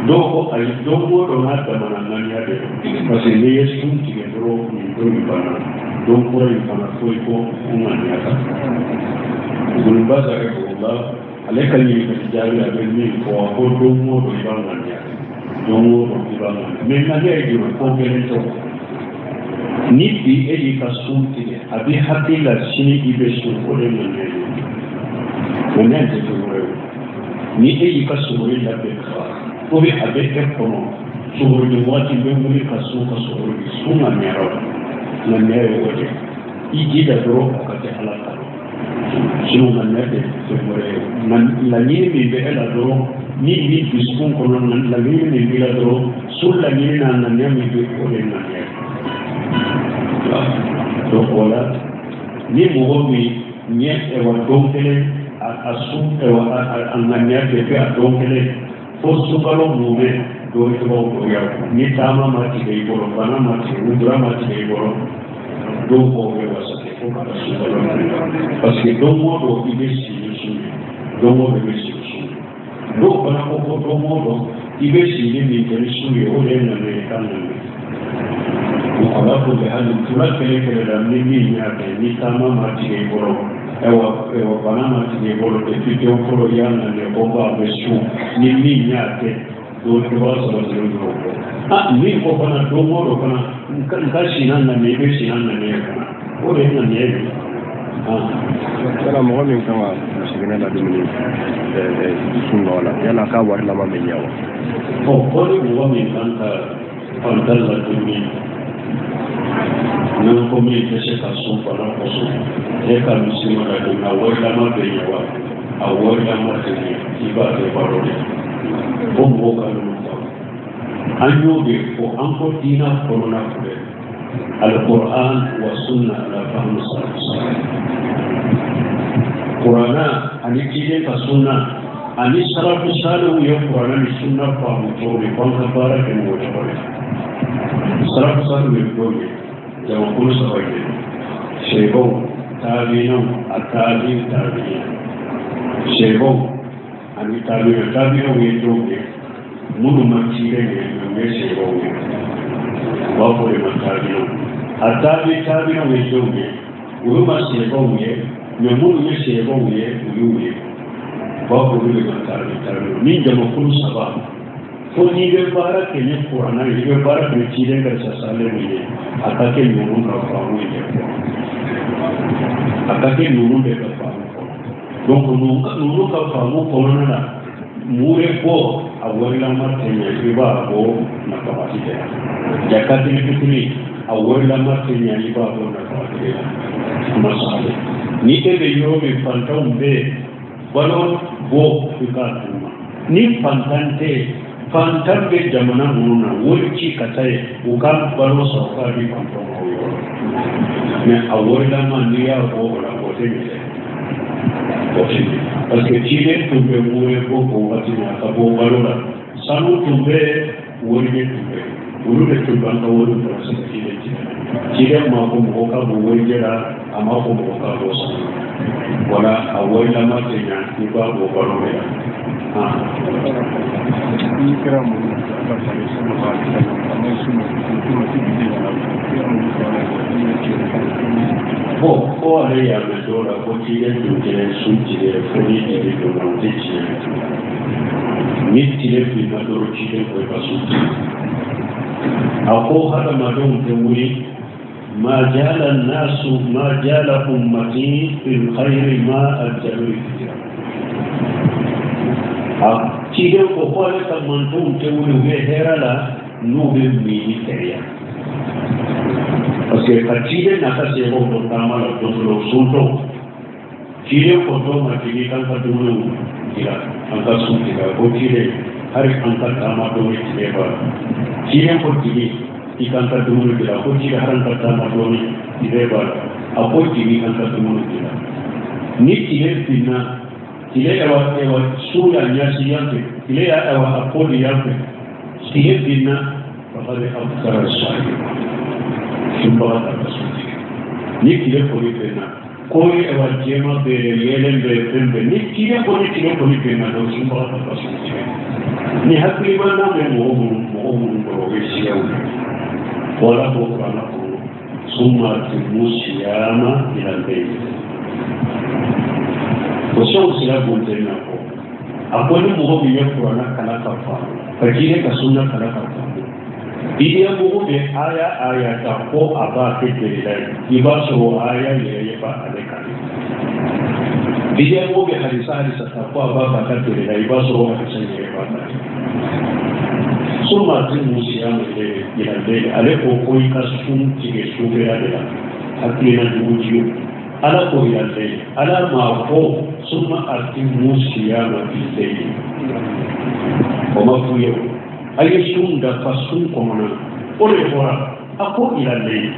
dɔw ko ayi don o don n'a jamana ŋaniya de don parce que n'i ye sun tigɛ dɔrɔn nin don in banna don kura in fana foyi ko o ŋaniya kan Ibn rahimahullah ale ka ɲininkali jaabi a bɛ min fɔ a ko don o don i b'a ŋaniya don o don i b'a ŋaniya mɛ ŋaniya ye jumɛn ko kelen tɛ ni bi e y'i ka sun tigɛ a b'i hakili la sini i bɛ sun o de ye ŋaniya ye ŋaniya tɛ fɛn wɛrɛ ye ni e y'i ka suguri labɛn ka ban ou bien a bɛ e kɔnɔ suguri dun waati bɛ wuli ka sun ka suguri di sun ŋaniyara o ŋaniya ye o de i jija dɔrɔn a ka kɛ ala ta sinon ŋaniya tɛ fɛn wɛrɛ ye laɲini min bɛ e la dɔrɔn min b'i dusukun kɔnɔ laɲini min b'i la dɔrɔn sun laɲini n'a ŋaniya min bɛ o de ye ŋaniya ye donc o la ni mɔgɔ min ɲɛ ɛwà don kelen a sun ɛwà a ŋaniya bɛ kɛ a don kelen fo sunkalo mumɛ don tɔgɔ bonya ni taama ma tigɛ i bolo bana ma tigɛ lujura ma tigɛ i bolo don kɔ bɛ wasa kɛ fo ka taa sunkalo mumɛ parce que don o don i bɛ si ni sun ye don o don i bɛ si ni sun ye dɔw fana ko ko don o don i bɛ sigi min kɛ ni sun ye o de ye ŋaniya ye ka ŋaniya Ala ko bɛ hali fura kelen kelen la ni min y'a kɛ ni taama ma tigɛ i bolo ɛwa bana ma tigɛ i bolo depuis don fɔlɔ i y'a nana ko ba bɛ sun ni min y'a kɛ don i b'a sɔrɔ zero zero bɔ ah min ko fana don o don fana n ka sina nana i bɛ sina nana ye fana o de ye nana ye bi. Yala mɔgɔ min kan ka misikinɛ ladumuni sunɔgɔ la yala k'a warilama bɛ ɲɛ wa? Ɔ ko ni mɔgɔ min kan ka fantan ladumuni n'an ko min tɛ se ka sun bana kosɔn e ka misi ladumuni a warilama bɛ ɲɛ wa? A warilama tɛ ɲɛ i b'a kɛ balo de o mɔgɔw ka ninnu faamu an y'o de fɔ an ko diinɛ kɔnɔna filɛ alquran wa sunna ala fahmu salaf kurana ani ciden ka sunna ani salafu salihu ye kurana ni sunna faamu cogo min f'an ka baara kɛ n'o cogo ye salafu salihu ye jɔn ye jamakulu saba ye sebaw taabinaw a taabi taabina sebaw ani taabinaw taabinaw ye jɔn ye minnu ma ciden ye u ye sebaw ye u b'a fɔ de ma taabinaw a taabi taabinaw ye jɔn ye olu ma sebaw ye mɛ minnu ye sebaw ye u y'u ye u b'a fɔ olu de ma taabi taabinaw ni jamakulu saba fo n'i bɛ baara kɛ ni kuranna ye i bɛ baara kɛ ni ciden ka sasalen min ye a ka kɛ ninnu ka faamu ye a ka kɛ ninnu de ka faamu kɔnɔ donc ninnu ka faamu kɔnɔna na mun bɛ bɔ a warilama tɛ ɲɛ i b'a bɔ nafagati de la jakatili fitini a warilama tɛ ɲɛ i b'a bɔ nafagati de la kuma saba ni e bɛ yɔrɔ min fantanw bɛ balo bɔ i k'a d'u ma ni fantan tɛ fantan bɛ jamana minnu na wari ci ka taa yen u ka balo sɔrɔ k'a di fantanw ma o yɔrɔ la mɛ a warilama n'i y'a bɔ o la o tɛ ɲɛ dɛ o tɛ ɲɛ parce que ciden tun bɛ wari bɔ o waati min a ka bɔ balo la sanu tun bɛ warijɛ tun bɛ olu de tun b'an ka wari fana se ka ciden ci ciden ma ko mɔgɔ ka bɔ warijɛ la a ma ko mɔgɔ ka bɔ sanu wala a warilama tɛ ɲɛ i b'a bɔ balo de la. Ni kira mun ala sallallahu alaihi wasallam ne sunu kuma ti bi na kira mun sallallahu alaihi wasallam bon ko ale y'a mɛn dɔw la ko ciden tun tɛ sun tigɛ fo ni tile donna o tɛ tiɲɛ ni tile binna dɔrɔn ciden ko i ka sun tigɛ a ko hadamadenw tɛ wuli ma jala nasu ma jala ummati fil khayri ma ajjalu fitira a ciden ko ko ale ka mantonw tɛ wuli u bɛ hɛrɛ la n'u bɛ mini teliya parce que ka ciden n'a ka sebaw dɔn taama la don dɔ la suntɔ ciden ko dɔw ma jigin k'an ka dumuniw jira an ka sun tigɛ ko ciden hali an ka taama dɔɔni tile b'a la ciden ko jigin i k'an ka dumuni jira ko ciden hali an ka taama dɔɔni tile b'a la a ko jigin an ka dumuni jira ni tile binna tile ɛwa ɛwa su y'a ɲɛsin yan fɛ tile y'a ɛwa a kɔ de yan fɛ tile binna fakad aftara sa'i sunbaga ta ka sun tigɛ ni tile kɔni binna ko ɛwa jɛma bɛ yɛlɛn bɛ fɛn bɛɛ ni tile kɔni tile kɔni binna dɔrɔn sunbaga ta ka sun tigɛ ni hakilimana bɛ mɔgɔ minnu kɔrɔ o ye siyaw ye wala ko kuranna kɔnɔ summa atimu siyama ila al-layl o sɛw sira bonte na ko a ko ni mɔgɔ min ye kuranna kalan ka faamu ka ciden ka sunna kalan ka faamu bidiya mɔgɔ bɛ aya aya ta ko a b'a kɛ delila ye i b'a sɔrɔ aya yɛrɛ ye ba ale kan bidiya mɔgɔ bɛ hadisa hadisa ta ko a b'a k'a ka delila i b'a sɔrɔ hadisa yɛrɛ b'a kan summa atimu siyama ila al-layl ale ko ko i ka sun tigɛ sufɛla de la hakilina jugu jiw ala ko ila al-layl ala ma fɔ summa atimu siyama fil-layl o ma f'u ye a ye sun dafa sun kɔnɔna o de fɔra a ko ila al-layl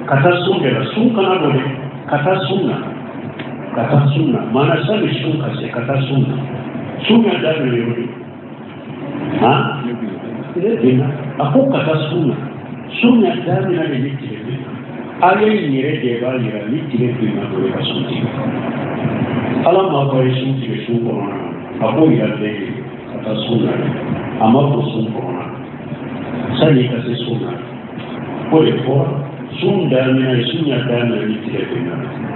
ka taa sun de la sun kana don dɛ ka taa sun na ka taa sun na maana sani sun ka se ka taa sun na sun y'a daminɛ yɔrɔ de han tile binna a ko ka taa sun na sun y'a daminɛ de ni tile binna ala in yɛrɛ de b'a yira ni tile binna dɔrɔn ka sun tigɛ ala ma fɔ a ye sun tigɛ sun kɔnɔna na a ko ila al-layl ka taa sun na a ma fɔ sun kɔnɔna sani ka se sun na Ko de fɔra sun daminɛ sun y'a daminɛ ni tile binna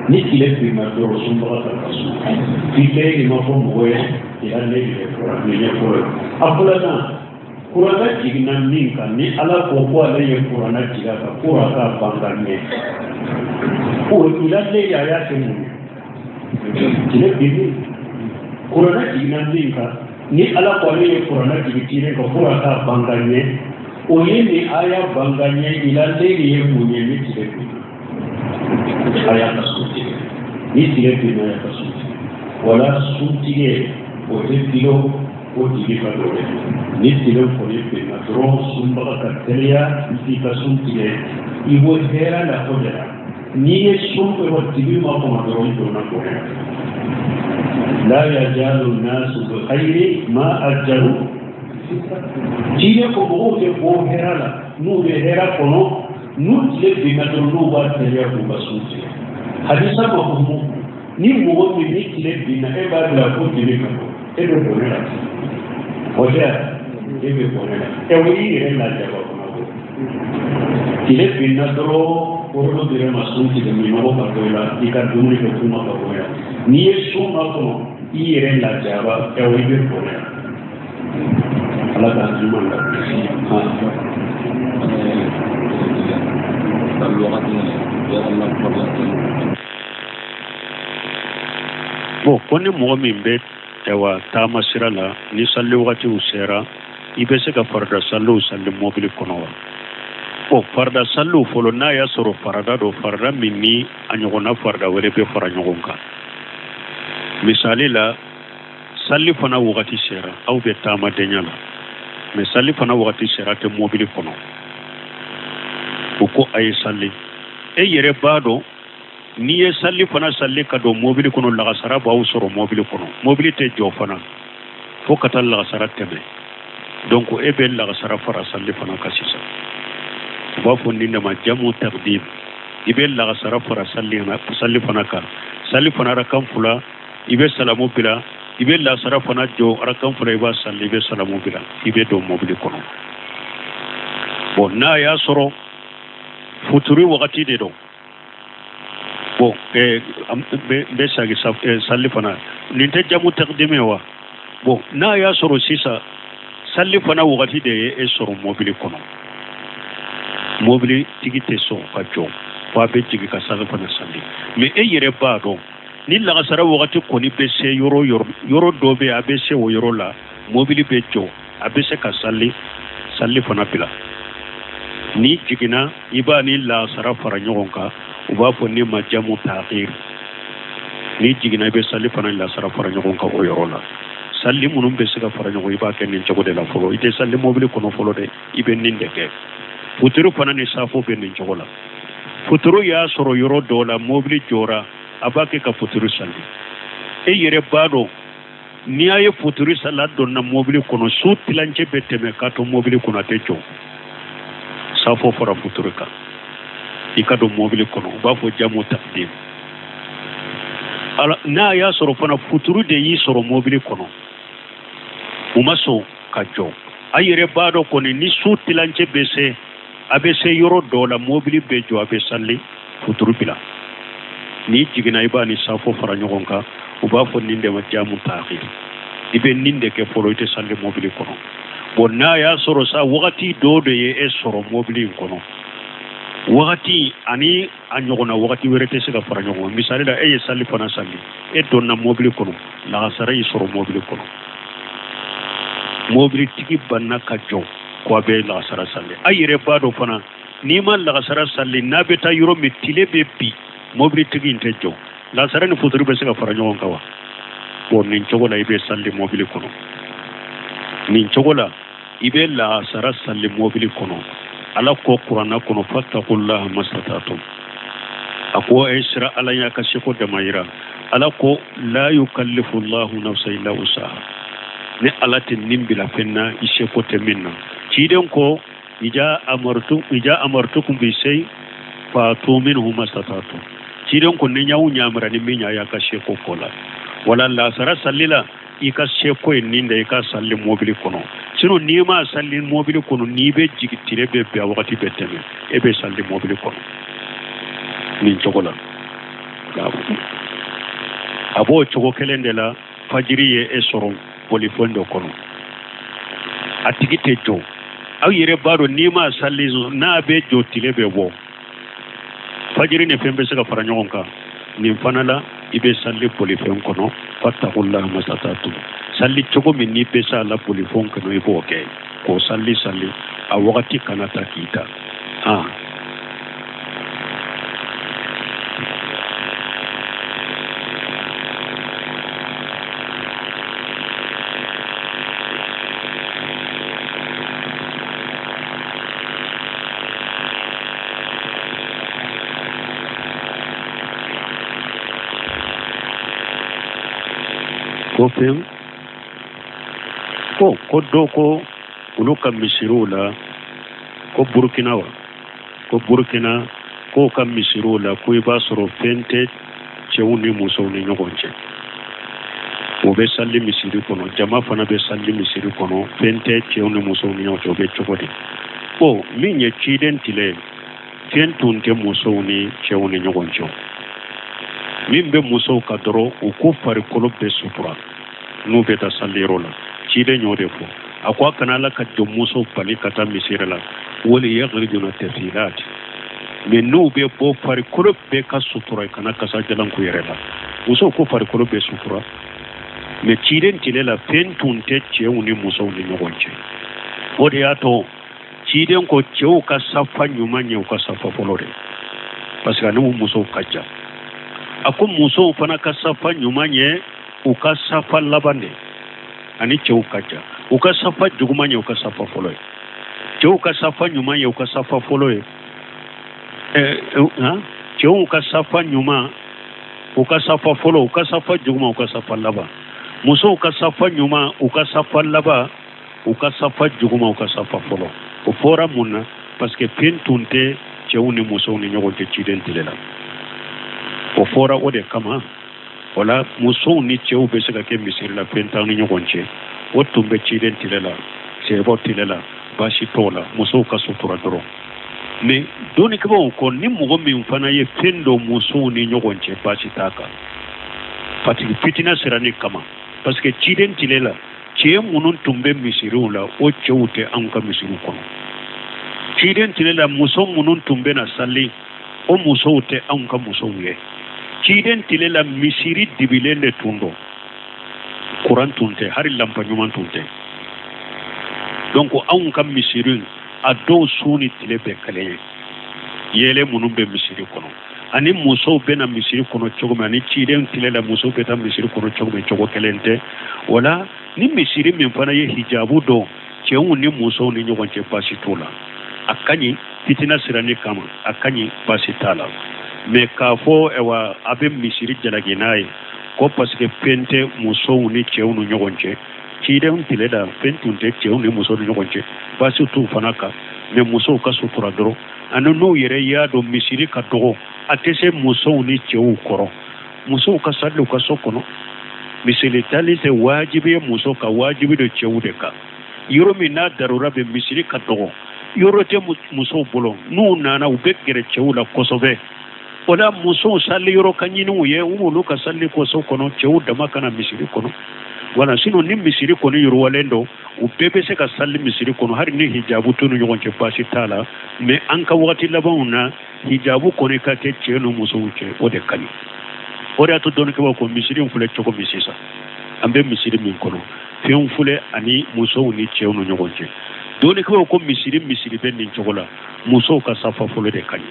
ni tile binna dɔrɔn sunbaga ka ka sun fi layli ma fɔ mɔgɔ ye ila layli de fɔra nin ye fɔlɔ ye. A filanan kuranɛ jiginna min kan ni Ala ko ko ale ye kuranɛ jigin a kan ko a k'a ban ka ɲɛ o ila layli a y'a kɛ mun ye tile binni kuranɛ jiginna min kan ni Ala ko ale ye kuranɛ jigin tile kan ko a k'a ban ka ɲɛ o ye nin aya ban ka ɲɛ ila layli ye mun ye ni tile binna a y'a ka sun tigɛ ni tile binna a y'a ka sun tigɛ wala sun tigɛ o tɛ kilo o tigi ka dɔ dɛ ni tile kɔni binna dɔrɔn sunbaga ka teliya i ka sun tigɛ i bɔ hɛrɛ la o de la n'i ye sun kɛ dibi ma kɔnɔ dɔrɔn i donna bɔnɛ la yajalu nasu bi khayri ma ajjalu diinɛ ko mɔgɔw tɛ bɔ hɛrɛ la n'u bɛ hɛrɛ kɔnɔ n'u tile binna dɔrɔn n'u b'a teliya k'u ka sun tigɛ hadisa ma fɔ ni mɔgɔ min ni tile binna e b'a bila ko dibi ka bɔ e bɛ bɔnɛ la o tɛ e bɛ bɔnɛ la ɛ o y'i yɛrɛ lajaba kɔnɔ ko tile binna dɔrɔn kɔrɔdɔ dira ma sun tigɛ minɔgɔ ka bɔ i la i ka dumuni kɛ kuma ka bɔ i la n'i ye sun makɔnɔ i yɛrɛ lajaba ɛ o i bɛ bɔnɛ la Ala k'an ɲuman la. Bon ko ni mɔgɔ min bɛ ayiwa taama sira la ni sali wagatiw sera i bɛ se ka farida saliw sali mɔbili kɔnɔ wa? Bon farida saliw fɔlɔ n'a y'a sɔrɔ farida don farida min ni a ɲɔgɔnna farida wɛrɛ bɛ fara ɲɔgɔn kan misali la sali fana wagati sera aw bɛ taamadenya la mɛ sali fana wagati sera tɛ mɔbili kɔnɔ o ko a ye sali e yɛrɛ b'a dɔn n'i ye sali fana sali ka don mɔbili kɔnɔ lagasara b'aw sɔrɔ mɔbili kɔnɔ mɔbili tɛ jɔ fana fo ka taa lagasara tɛmɛ donc e bɛ lagasara fara sali fana kan sisan u b'a fɔ nin de ma jamu takdim i bɛ lagasara fara sali fana kan sali fana arakan fila i bɛ salamu bila i bɛ lasara fana jɔ arakan fila i b'a sali i bɛ salamu bila i bɛ don mɔbili kɔnɔ bon n'a y'a sɔrɔ futuri wagati de don bon n bɛ sagi sali fana nin tɛ jamu takdimi ye wa bon n'a y'a sɔrɔ sisan sali fana wagati de ye e sɔrɔ mɔbili kɔnɔ mɔbili tigi tɛ sɔn ka jɔ fo a bɛ jigin ka sali fana sali mɛ e yɛrɛ b'a dɔn ni lagasara wagati kɔni bɛ se yɔrɔ yɔrɔ dɔ bɛ a bɛ se o yɔrɔ la mɔbili bɛ jɔ a bɛ se ka sali sali fana bila n'i jiginna i b'a ni lasara fara ɲɔgɔn kan u b'a fɔ ne ma jamu takhir n'i jiginna i bɛ sali fana lasara fara ɲɔgɔn kan o yɔrɔ la sali minnu bɛ se ka fara ɲɔgɔn i b'a kɛ nin cogo de la fɔlɔ i tɛ sali mɔbili kɔnɔ fɔlɔ dɛ i bɛ nin de kɛ futuru fana ni safo bɛ nin cogo la futuru y'a sɔrɔ yɔrɔ dɔ la mɔbili jɔra a b'a kɛ ka futuru sali e yɛrɛ b'a dɔn n'i y'a ye futuru sali a donna mɔbili kɔnɔ su tilancɛ bɛ tɛmɛ k'a to mɔbili kɔnɔ a tɛ jɔ safo fara futuru kan i ka don mɔbili kɔnɔ u b'a fɔ jamu takdim ala n'a y'a sɔrɔ fana futuru de y'i sɔrɔ mɔbili kɔnɔ u ma sɔn ka jɔ a yɛrɛ b'a dɔn kɔni ni su tilancɛ bɛ se a bɛ se yɔrɔ dɔ la mɔbili bɛ jɔ a bɛ sali futuru bila n'i jiginna i b'a ni safo fara ɲɔgɔn kan u b'a fɔ nin de ma jamu takhir i bɛ nin de kɛ fɔlɔ i tɛ sali mɔbili kɔnɔ bon n'a y'a sɔrɔ sa wagati dɔ de ye e sɔrɔ mɔbili in kɔnɔ wagati ani a ɲɔgɔnna wagati wɛrɛ tɛ se ka fara ɲɔgɔn kan misali la e ye sali fana sali e donna mɔbili kɔnɔ lagasara y'i sɔrɔ mɔbili kɔnɔ mɔbilitigi banna ka jɔ ko a bɛ lagasara sali a yɛrɛ b'a dɔn fana n'i ma lagasara sali n'a bɛ taa yɔrɔ min tile bɛ bin mɔbilitigi in tɛ jɔ lagasara ni futuru bɛ se ka fara ɲɔgɔn kan wa bon nin cogo la i bɛ sali mɔbili kɔnɔ nin cogo la i bɛ lagasara sali mɔbili kɔnɔ ala ko kuranna kɔnɔ fattakullaha mastata'tum a ko a ye siran ala ɲɛ ka seko damayira ala ko la yukallifu llahu nafsa illa wusaha ni ala tɛ nin bila fɛn na i seko tɛ min na ciden ko ija amartukum bi shay fatu minhu mastata'tum ciden ko ni y'aw ɲamara ni min y'a ka seko ko la wala lasara salli la I ka seko ye nin de, i ka sali mobili kɔnɔ. Sinon n'i ma sali mobili kɔnɔ, n'i bɛ jigin tile bɛ bɛn, a wagati bɛ tɛmɛ, e bɛ sali mobili kɔnɔ nin cogo la. A b'o cogo kelen de la, fajiri ye e sɔrɔ bolifɛn dɔ kɔnɔ, a tigi tɛ jɔ. Aw yɛrɛ b'a dɔn n'i ma sali n'a bɛ jɔ, tile bɛ bɔ, fajiri ni fɛn bɛ se ka fara ɲɔgɔn kan. Nin fana la, i bɛ sali bolifɛn kɔnɔ. Fattakullaha mastata'tum, sali cogo min n'i bɛ s'a la bolifɛn kɔnɔ, i b'o kɛ k'o sali sali, a wagati kana ta k'i ta. Ko fɛn ko dɔ ko olu ka misiriw la, ko Burukina wa, ko Burukina k'o ka misiriw la, ko i b'a sɔrɔ fɛn tɛ cɛw ni musow ni ɲɔgɔn cɛ. O bɛ sali misiri kɔnɔ, jama fana bɛ sali misiri kɔnɔ, fɛn tɛ cɛw ni musow ni ɲɔgɔn cɛ. O bɛ cogo di? Bon, min ye ciden tile, fɛn tun tɛ musow ni cɛw ni ɲɔgɔn cɛ. Min bɛ musow ka dɔrɔn, u k'u farikolo bɛɛ sutura n'u bɛ taa saliyɔrɔ la. Ciden y'o de fɔ, a ko a kana Ala ka jɔnmusow bali ka taa misiri la, wali yaghrijuna tafilat, mais n'u bɛ bɔ, farikolo bɛɛ ka sutura, i kana kasa jalan k'u yɛrɛ la. Musow ko farikolo bɛɛ sutura, mais ciden tile la, fɛn tun tɛ cɛw ni musow ni ɲɔgɔn cɛ. O de y'a to ciden ko cɛw ka safa ɲuman ye u ka safa fɔlɔ de, parce que ani musow ka jan. A ko musow fana ka safa ɲuman ye u ka safa laban de, ani cɛw ka jan. U ka safa juguman ye u ka safa fɔlɔ ye. Cɛw ka safa ɲuman ye u ka safa fɔlɔ ye. Cɛw ka safa ɲuman u ka safa fɔlɔ, u ka safa juguman u ka safa laban. Musow ka safa ɲuman u ka safa laban, u ka safa juguman u ka safa fɔlɔ. O fɔra mun na? Parce que fɛn tun tɛ cɛw ni musow ni ɲɔgɔn cɛ ciden tile la. O fɔra o de kama. O la, musow ni cɛw bɛ se ka kɛ misiri la, fɛn t'an ni ɲɔgɔn cɛ. O tun bɛ ciden tile la, cɛbɔ tile la, baasi t'o la, musow ka sutura dɔrɔn. Mais dɔnnikɛbaaw ko ni mɔgɔ min fana ye fɛn dɔ musow ni ɲɔgɔn cɛ, baasi t'a kan, parce que fitina siranni kama. Parce que ciden tile la, cɛ minnu tun bɛ misiriw la, o cɛw tɛ anw ka misiriw kɔnɔ. Ciden tile la, muso minnu tun bɛ na sali, o musow tɛ anw ka musow ye. Ciden tile la, misiri dibilen de tun don, kuran tun tɛ, hali lanpa ɲuman tun tɛ. Donc anw ka misiri, a dɔw su ni tile bɛɛ kelen ye. Yeelen minnu bɛ misiri kɔnɔ, ani musow bɛ na misiri kɔnɔ cogo min, ani ciden tile la musow bɛ taa misiri kɔnɔ cogo min, cogo kelen tɛ. O la, ni misiri min fana ye hijabu don cɛw ni musow ni ɲɔgɔn cɛ, baasi t'o la, a ka ɲi. Fitina siranni kama, a ka ɲi, baasi t'a la. Mais k'a fɔ ayiwa, a bɛ misiri jalaki n'a ye ko parce que fɛn tɛ musow ni cɛw ni ɲɔgɔn cɛ, ciden tile la fɛn tun tɛ cɛw ni musow ni ɲɔgɔn cɛ, baasi t'u fana kan. Mais musow ka sutura dɔrɔn, ani n'u yɛrɛ y'a dɔn misiri ka dɔgɔ, a tɛ se musow ni cɛw kɔrɔ, musow ka sali u ka so kɔnɔ. Misiri tali tɛ wajibi ye muso ka, wajibi don cɛw de kan. Yɔrɔ min n'a darura bɛ, misiri ka dɔgɔ, yɔrɔ tɛ musow bolo, n'u nana u bɛ gɛrɛ cɛw la kosɛbɛ. O la, musow sali yɔrɔ ka ɲini u ye, u b'olu ka sali kɔ so kɔnɔ, cɛw dama kana misiri kɔnɔ. Wala sinon ni misiri kɔni yiriwalen don, u bɛɛ bɛ se ka sali misiri kɔnɔ, hali ni hijabu t'u ni ɲɔgɔn cɛ, baasi t'a la. Mais an ka wagati labanw na, hijabu kɔni ka kɛ cɛ ni musow cɛ, o de ka ɲi. O de y'a to dɔnnikɛbaaw ko misiri in filɛ cogo min sisan, an bɛ misiri min kɔnɔ, fɛn filɛ ani musow ni cɛw ni ɲɔgɔn cɛ. Dɔnnikɛbaaw ko misiri bɛ nin cogo la, musow ka safa fɔlɔ de ka ɲi.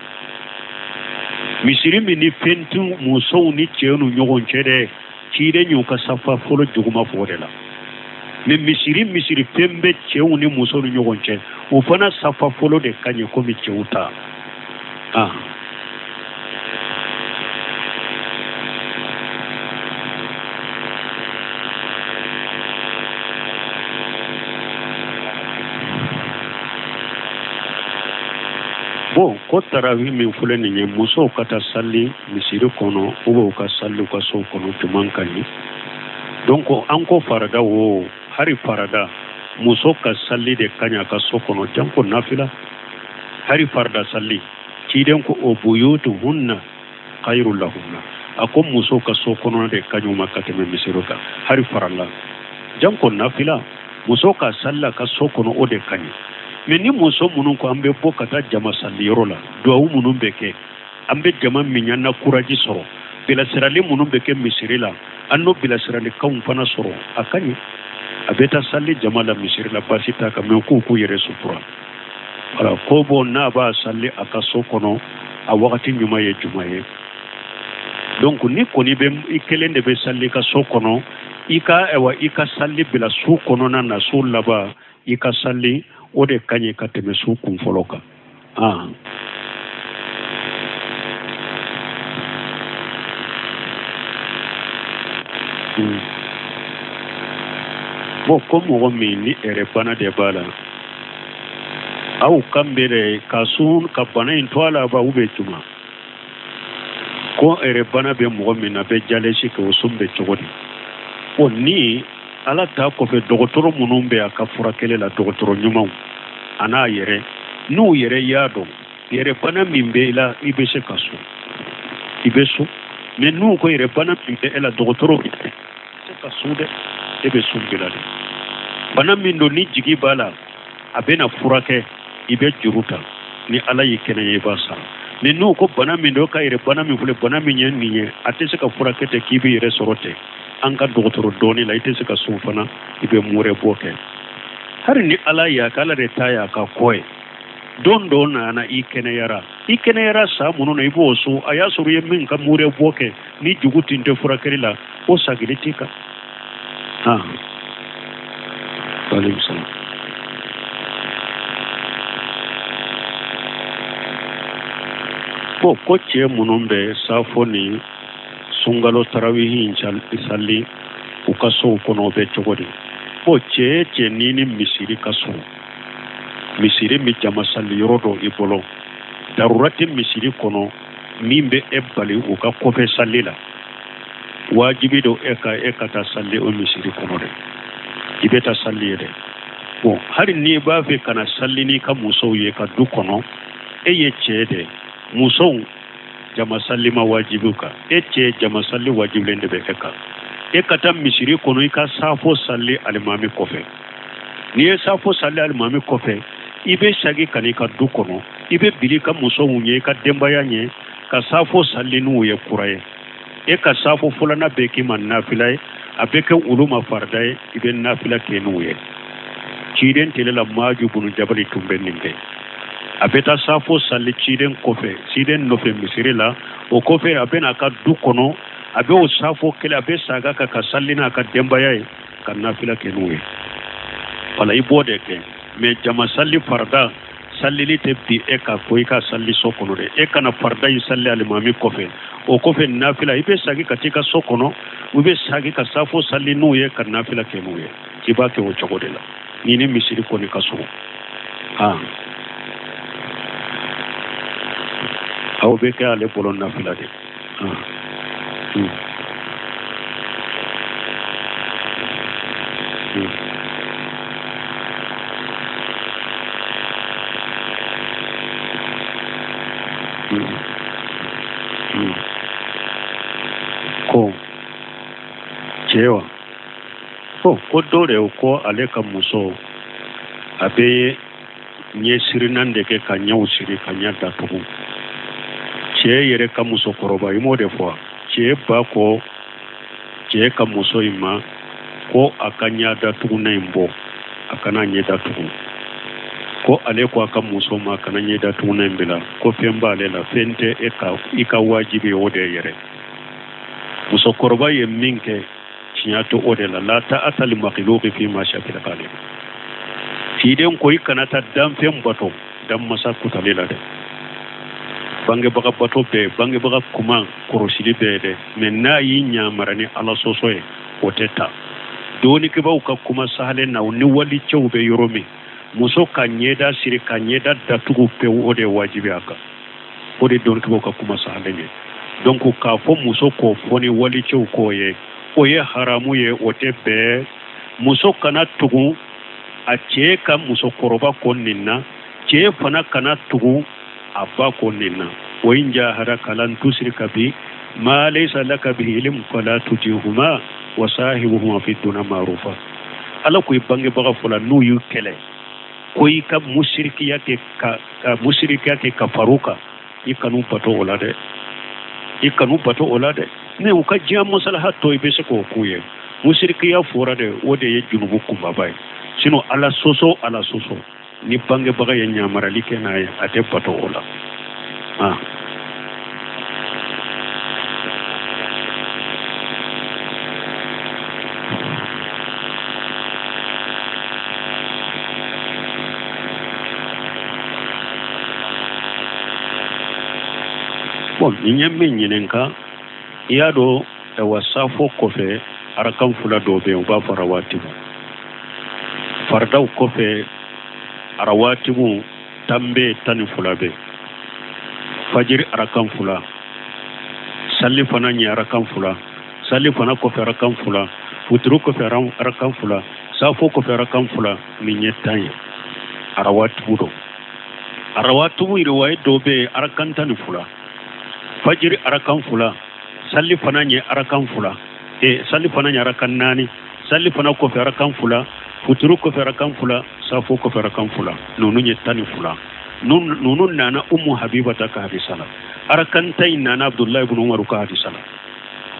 Misiri min ni fɛn tɛ musow ni cɛw ni ɲɔgɔn cɛ dɛ, ciden y'u ka safa fɔlɔ juguma fɔ o de la. Mais misiri fɛn bɛ cɛw ni musow ni ɲɔgɔn cɛ, o fana safa fɔlɔ de ka ɲi komi cɛw ta. Bon, ko tarawi min filɛ nin ye, musow ka taa sali misiri kɔnɔ, ou bien u ka sali u ka sow kɔnɔ, jumɛn ka ɲi? Donc an ko farada o hari farada muso ka salli de ka ɲi a ka so kɔnɔ janko nafila hari farada salli ciden ko o buyutuhunna khairu lahunna a ko muso ka so kɔnɔna de ka ɲi u ma ka tɛmɛ misiri kan hari farala janko nafila muso ka salli a ka so kɔnɔ o de ka ɲi mais ni muso minnu ko an bɛ bɔ ka taa jama salliyɔrɔ la duwawu minnu bɛ kɛ an bɛ jama min ɲɛ na kuraji sɔrɔ bilasirali minnu bɛ kɛ misiri la an n'o bilasiralikanw fana sɔrɔ a ka ɲi a bɛ taa sali jama la misiri la baasi t'a kan mais k'u k'u yɛrɛ sutura wala ko bon n'a b'a sali a ka so kɔnɔ a wagati ɲuman ye juma ye donc ni kɔni bɛ i kelen de bɛ sali i ka so kɔnɔ i ka ayiwa i ka sali bila su kɔnɔna na su laban i ka sali o de ka ɲi ka tɛmɛ su kun fɔlɔ kan ah. Bon ko mɔgɔ min ni ɛrɛbana de b'a la aw kan bɛ dɛ ka sun ka bana in to a la ba u bɛ juma ko ɛrɛbana bɛ mɔgɔ min na bɛ jalɛsi kɛ o sun bɛ cogo di o ni ala ta kɔfɛ dɔgɔtɔrɔ minnu bɛ a ka furakɛli la dɔgɔtɔrɔ ɲumanw a n'a yɛrɛ n'u yɛrɛ y'a dɔn yɛrɛbana min bɛ i la i bɛ se ka sun i bɛ sun mais n'u ko yɛrɛbana min bɛ e la dɔgɔtɔrɔ tɛ se ka sun dɛ e bɛ sun bila dɛ bana min don ni jigi b'a la a bɛna furakɛ i bɛ juru ta ni ala y'i kɛnɛya i b'a sara mais n'u ko bana min don ka yɛrɛ bana min filɛ bana min ye nin ye a tɛ se ka furakɛ tɛ k'i b'i yɛrɛ sɔrɔ tɛ an ka dɔgɔtɔrɔ dɔɔni la i tɛ se ka sun fana i bɛ murɛ bɔ kɛ hali ni ala y'a kɛ ala de ta y'a ka ko ye don dɔ nana i kɛnɛyara i kɛnɛyara san minnu na i b'o sun a y'a sɔrɔ i ye min ka murɛ bɔ kɛ ni jugu tun tɛ furakɛli la o sagili t'i kan. Aleykum salaam. Bon ko cɛ minnu bɛ safo ni sunkalo tarawihi in sali u ka sow kɔnɔ o bɛ cogo di bon cɛ cɛ n'i ni misiri ka surun misiri min jama sali yɔrɔ dɔ i bolo darura tɛ misiri kɔnɔ min bɛ e bali u ka kɔfɛ sali la wajibi don e ka e ka taa sali o misiri kɔnɔ dɛ i bɛ taa sali yen dɛ bon hali n'i b'a fɛ ka na sali n'i ka musow ye ka du kɔnɔ e ye cɛ dɛ musow jama sali ma wajibi kan e cɛ jama sali wajibilen de bɛ e kan e ka taa misiri kɔnɔ i ka safo sali alimami kɔfɛ n'i ye safo sali alimami kɔfɛ i bɛ segin ka n'i ka du kɔnɔ i bɛ bili i ka musow ɲɛ i ka denbaya ɲɛ ka safo sali n'u ye kura ye e ka safo fɔlɔna bɛ k'i ma nafila ye a bɛ kɛ olu ma farida ye i bɛ nafila kɛ n'u ye ciden tele la maaju bunu jabali tun bɛ nin kɛ a bɛ taa safo sali ciden kɔfɛ ciden nɔfɛ misiri la o kɔfɛ a bɛ n'a ka du kɔnɔ a bɛ o safo kelen a bɛ saga kan ka sali n'a ka denbaya ye ka nafila kɛ n'u ye wala i b'o de kɛ mais jama sali farida salili tɛ bin e kan ko i ka sali so kɔnɔ dɛ e ka na farida in sali alimami kɔfɛ o kɔfɛ nafila i bɛ sagi ka t'i ka so kɔnɔ i bɛ sagi ka safo sali n'u ye ka nafila kɛ n'u ye i b'a kɛ o cogo de la n'i ni misiri kɔni ka surun aw bɛ kɛ ale bolo nafila de. Ko cɛ wa ko dɔ de ko ale ka muso a bɛ ɲɛsirinan de kɛ ka ɲɛw siri ka ɲɛ datugu cɛ yɛrɛ ka musokɔrɔba i m'o de fɔ wa cɛ ba ko cɛ ka muso in ma ko a ka ɲɛ datugunan in bɔ a kana ɲɛ datugu ko ale ko a ka muso ma a kana ɲɛ datugunan in bila ko fɛn b'ale la fɛn tɛ e ka i ka wajibi o de yɛrɛ musokɔrɔba ye min kɛ tiɲɛ tɛ o de la la ta'ata li makhluqin fi ma'siyatil khaliq ciden ko i kana taa danfɛn bato danmasa kutali la dɛ bangebaga bato bɛɛ bangebaga kuma kɔrɔsili bɛɛ dɛ mais n'a y'i ɲamara ni ala sɔsɔ ye o tɛ ta dɔnnikɛbaaw ka kuma sahalen na ni walicɛw bɛ yɔrɔ min muso ka ɲɛda siri ka ɲɛda datugu pewu o de ye wajibi a kan o de dɔnnikɛbaaw ka kuma sahalen ye donc k'a fɔ muso k'o fɔ ni walicɛw k'o ye O ye haramu ye, o tɛ bɛn. Muso kana tugu a cɛ ka musokɔrɔba kɔ nin na, cɛ fana kana tugu a ba kɔ nin na. Wa in jahadaka ala an tushrika bi ma laysa laka bihi ilm fala tutihuma wa sahibuhuma fi dunya ma'rufa. Ala ko i bangebaga fɔla n'u y'u kɛlɛ ko i ka musirikiya kɛ ka musirikiya kɛ ka far'u kan, i kan'u bato o la dɛ, i kan'u bato o la dɛ. Mais u ka diɲɛ masalaha tɔ i bɛ se k'o k'u ye. Musirikiya fɔra dɛ, o de ye junubu kunbaba ye. Sinon ala sɔsɔ, ala sɔsɔ ni bangebaga ye ɲamarali kɛ n'a ye, a tɛ bato o la. Ah. Bon, nin ye min ɲininka, i y'a dɔn, awa, safo kɔfɛ arakan fila dɔw bɛ yen, u b'a fɔ rawatibu. Faridaw kɔfɛ arawatibu 10 bɛ, 12 bɛ. Fajiri arakan fila, sali fana ɲɛ arakan fila, sali fana kɔfɛ arakan fila, futuru kɔfɛ arakan fila, safo kɔfɛ arakan fila, nin ye 10 ye arawatibu dɔ. Arawatibu riwaye dɔw bɛ yen arakan 12, fajiri arakan fila, sali fana ɲɛ arakan fila, sali fana ɲɛ arakan naani, sali fana kɔfɛ arakan fila, futuru kɔfɛ arakan fila, safo kɔfɛ arakan fila, ninnu ye 12. Ninnu nana Umu Habibata ka hadisa la. Arakan 10 in nana Abdullahi ibn Umaru ka hadisa la.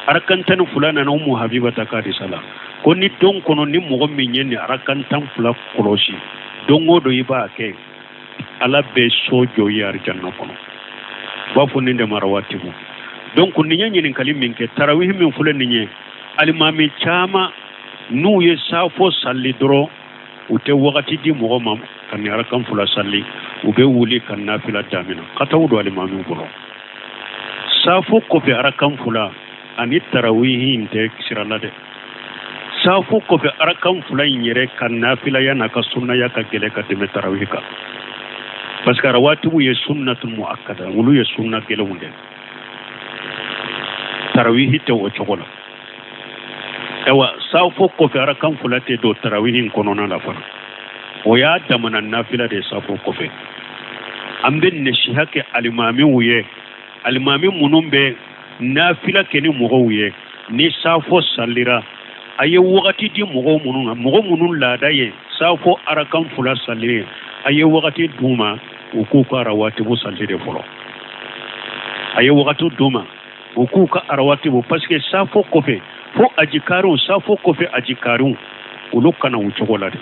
Arakan 12 nana Umu Habibata ka hadisa la. Ko ni don kɔnɔ ni mɔgɔ min ye nin arakan 12 kɔlɔsi, don o don i b'a kɛ, Ala bɛ so jɔ i ye arijanna kɔnɔ. U b'a fɔ nin de ma rawatibu. Donc nin ye ɲininkali min kɛ, tarawihi min filɛ nin ye, alimami caman n'u ye safo sali dɔrɔn, u tɛ wagati di mɔgɔ ma ka nin arakan fila sali, u bɛ wuli ka nafila damina. Kataw don alimamiw bolo. Safo kɔfɛ arakan fila ani tarawihi in tɛ sira la dɛ. Safo kɔfɛ arakan fila in yɛrɛ ka nafilaya n'a ka sunnaya ka gɛlɛn ka tɛmɛ tarawihi kan, parce que arawatibu ye sunnatul muakkada, olu ye sunna gɛlɛnw de. Tarawihi tɛ o cogo la. Ayiwa, safo kɔfɛ arakan fila tɛ don tarawihi in kɔnɔna la fana, o y'a damana nafila de ye safo kɔfɛ. An bɛ nasiha kɛ alimamiw ye, alimami minnu bɛ nafila kɛ ni mɔgɔw ye, ni safo salira, a ye wagati di mɔgɔw minnu na, mɔgɔ minnu laada ye safo arakan fila sali ye, a ye wagati d'u ma u k'u ka arawatibu sali de fɔlɔ. A ye wagati d'u ma u k'u ka arawatibu, parce que safo kɔfɛ fo ajikariw, safo kɔfɛ ajikariw olu kana u cogo la de.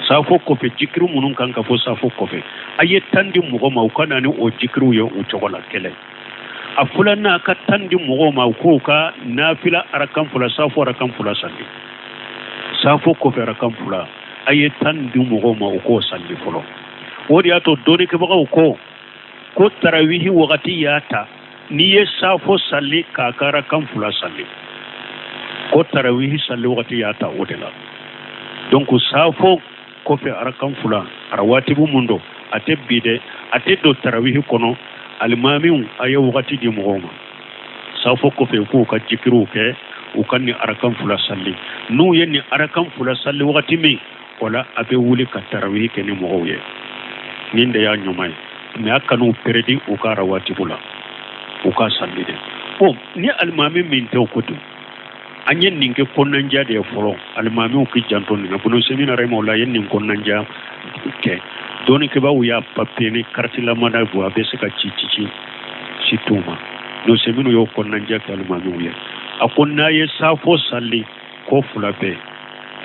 Safo kɔfɛ jikiri minnu kan ka fɔ safo kɔfɛ, a ye tan di mɔgɔ ma u ka na ni o jikiriw ye u cogo la. Kɛlɛ a filanan, a ka tan di mɔgɔw ma u k'u ka nafila arakan fila, safo arakan fila sali. Safo kɔfɛ arakan fila, a ye tan di mɔgɔw ma u k'o sali fɔlɔ. O de y'a to dɔnnikɛbagaw ko tarawihi wagati y'a ta n'i ye safo sali k'a ka arakan fila sali, ko tarawihi sali wagati y'a ta o de la. Donc safo kɔfɛ arakan fila arawatibu mun don, a tɛ bi dɛ, a tɛ don tarawihi kɔnɔ. Alimamiw, a ye wagati di mɔgɔw ma safo kɔfɛ u k'u ka jikiriw kɛ, u ka nin arakan fila sali. N'u ye nin arakan fila sali wagati min, o la a bɛ wuli ka tarawihi kɛ ni mɔgɔw ye. Nin de y'a ɲuman ye, mais a kan'u peredi u ka arawatibu la, u ka sali de. Bon, ni alimami min tɛ o ko ten, an ye nin kɛ kɔnɔnajɛ de ye fɔlɔ. Alimamiw k'i janto nin na. Ibn Usaymin rahimahullah ye nin kɔnɔnajɛ kɛ. Dɔnnikɛbaaw y'a papiye ni karitilamada bɔ, a bɛ se ka ci ci ci si t'u ma. Ibn Usaymin y'o kɔnɔnajɛ kɛ alimamiw ye. A ko n'a ye safo sali ko fila bɛɛ,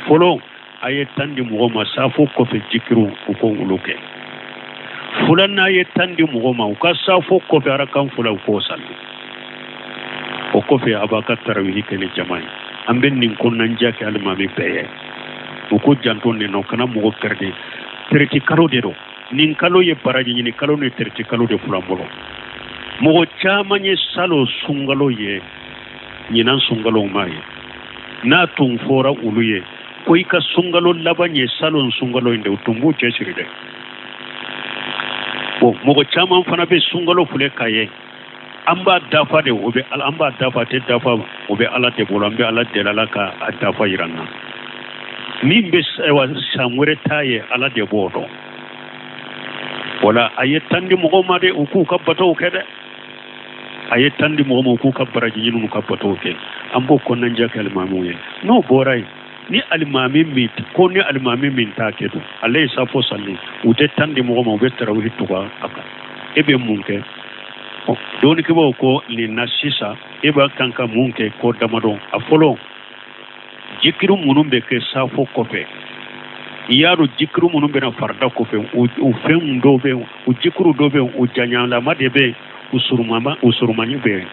fɔlɔ a ye tan di mɔgɔ ma safo kɔfɛ jikiriw u ko olu kɛ. Filanan, a ye tan di mɔgɔ ma u ka safo kɔfɛ arakan fila u k'o sali. O kɔfɛ a b'a ka tarawihi kɛ ni jama ye. An bɛ nin kɔnɔnajɛ kɛ alimami bɛɛ ye, u ko janto nin na, u kana mɔgɔ pɛrɛdi. Tereti kalo de don, nin kalo ye baraji ɲini kalo ni tereti kalo de fila bolo. Mɔgɔ caman ye salo sunkalo ye, ɲinan sunkalo ma ye. N'a tun fɔra olu ye ko i ka sunkalo laban ye salon sunkalo in de, u tun b'u cɛsiri dɛ. Bon, mɔgɔ caman fana bɛ sunkalo filɛ ka ye, An b'a dafa de, o bɛ an b'a dafa tɛ dafa, o bɛ Ala de bolo. An bɛ Ala deli, Ala ka a dafa yira an na. Min bɛ san wɛrɛ ta ye, Ala de b'o dɔn. Wala a ye tan di mɔgɔw ma de, u k'u ka batow kɛ dɛ. A ye tan di mɔgɔw ma, u k'u ka baraji ɲini, u ka batow kɛ. An b'o kɔnɔnajɛ kɛ alimamiw ye. N'o bɔra yen, ni alimami min ko ni alimami min t'a kɛ dun, ale ye safo sali, u tɛ tan di mɔgɔ ma, u bɛ tarawihi tugu a kan. E bɛ mun kɛ? Dɔnnikɛbaaw ko nin na sisan, e b'a kan ka mun kɛ? Ko damadɔ. A fɔlɔ, jikiru minnu bɛ kɛ safo kɔfɛ, i y'a dɔn jikiru minnu bɛ na farida kɔfɛ, u fɛn dɔw bɛ yen, u jikiru dɔw bɛ yen, u janyalama de bɛ yen, u surumama, u surumani bɛ yen.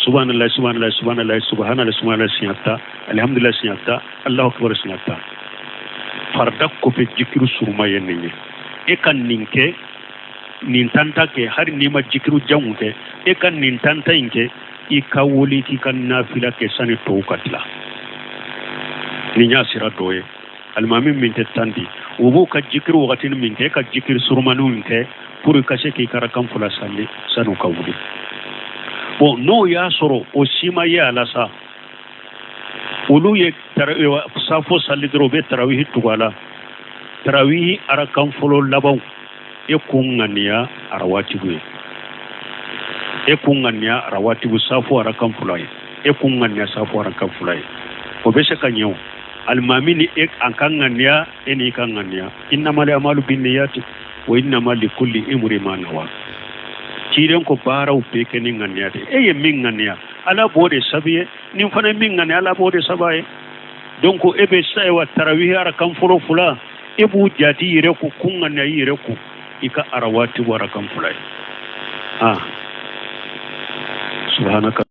Subhanallah, subhanallah, subhanallah, subhanallah, subhanallah siɲɛ 10, alhamdulillah siɲɛ 10, Allahu akbar siɲɛ 10. Farida kɔfɛ jikiru suruma ye nin ye. E ka nin kɛ, nin tanta kɛ, hali n'i ma jikiru janw kɛ, e ka nin tanta in kɛ, i ka wuli k'i ka nafila kɛ sani tɔw ka tila. Nin y'a sira dɔ ye. Alimami min tɛ tan di, u b'u ka jikiru wagatini min kɛ, e ka jikiri surumaniw kɛ pour ka se k'i ka rakan fila sali sani u ka wuli. Bon, n'o y'a sɔrɔ o si ma ye a la sa, olu ye safo sali dɔrɔn, u bɛ tarawihi tugu a la. Tarawihi arakan fɔlɔ labanw, e k'u ŋaniya arawatibu ye, e k'u ŋaniya arawatibu safo arakan fila ye, e k'u ŋaniya safo arakan fila ye. O bɛ se ka ɲɛ o. Alimami ni e an ka ŋaniya, e n'i ka ŋaniya. Innamal amalu binniyati wa innama likulli imri ma nawa. Ciden ko baaraw bɛɛ kɛ ni ŋaniya de. E ye min ŋaniya, Ala b'o de sabi ye. Nin fana ye min ŋaniya, Ala b'o de saba ye. Donc e bɛ sayiwa tarawihi arakan fɔlɔ fila, e b'u jati yɛrɛ ko kun ŋaniya i yɛrɛ ko i ka arawatibu arakan fila ye. Ah, subhanaka.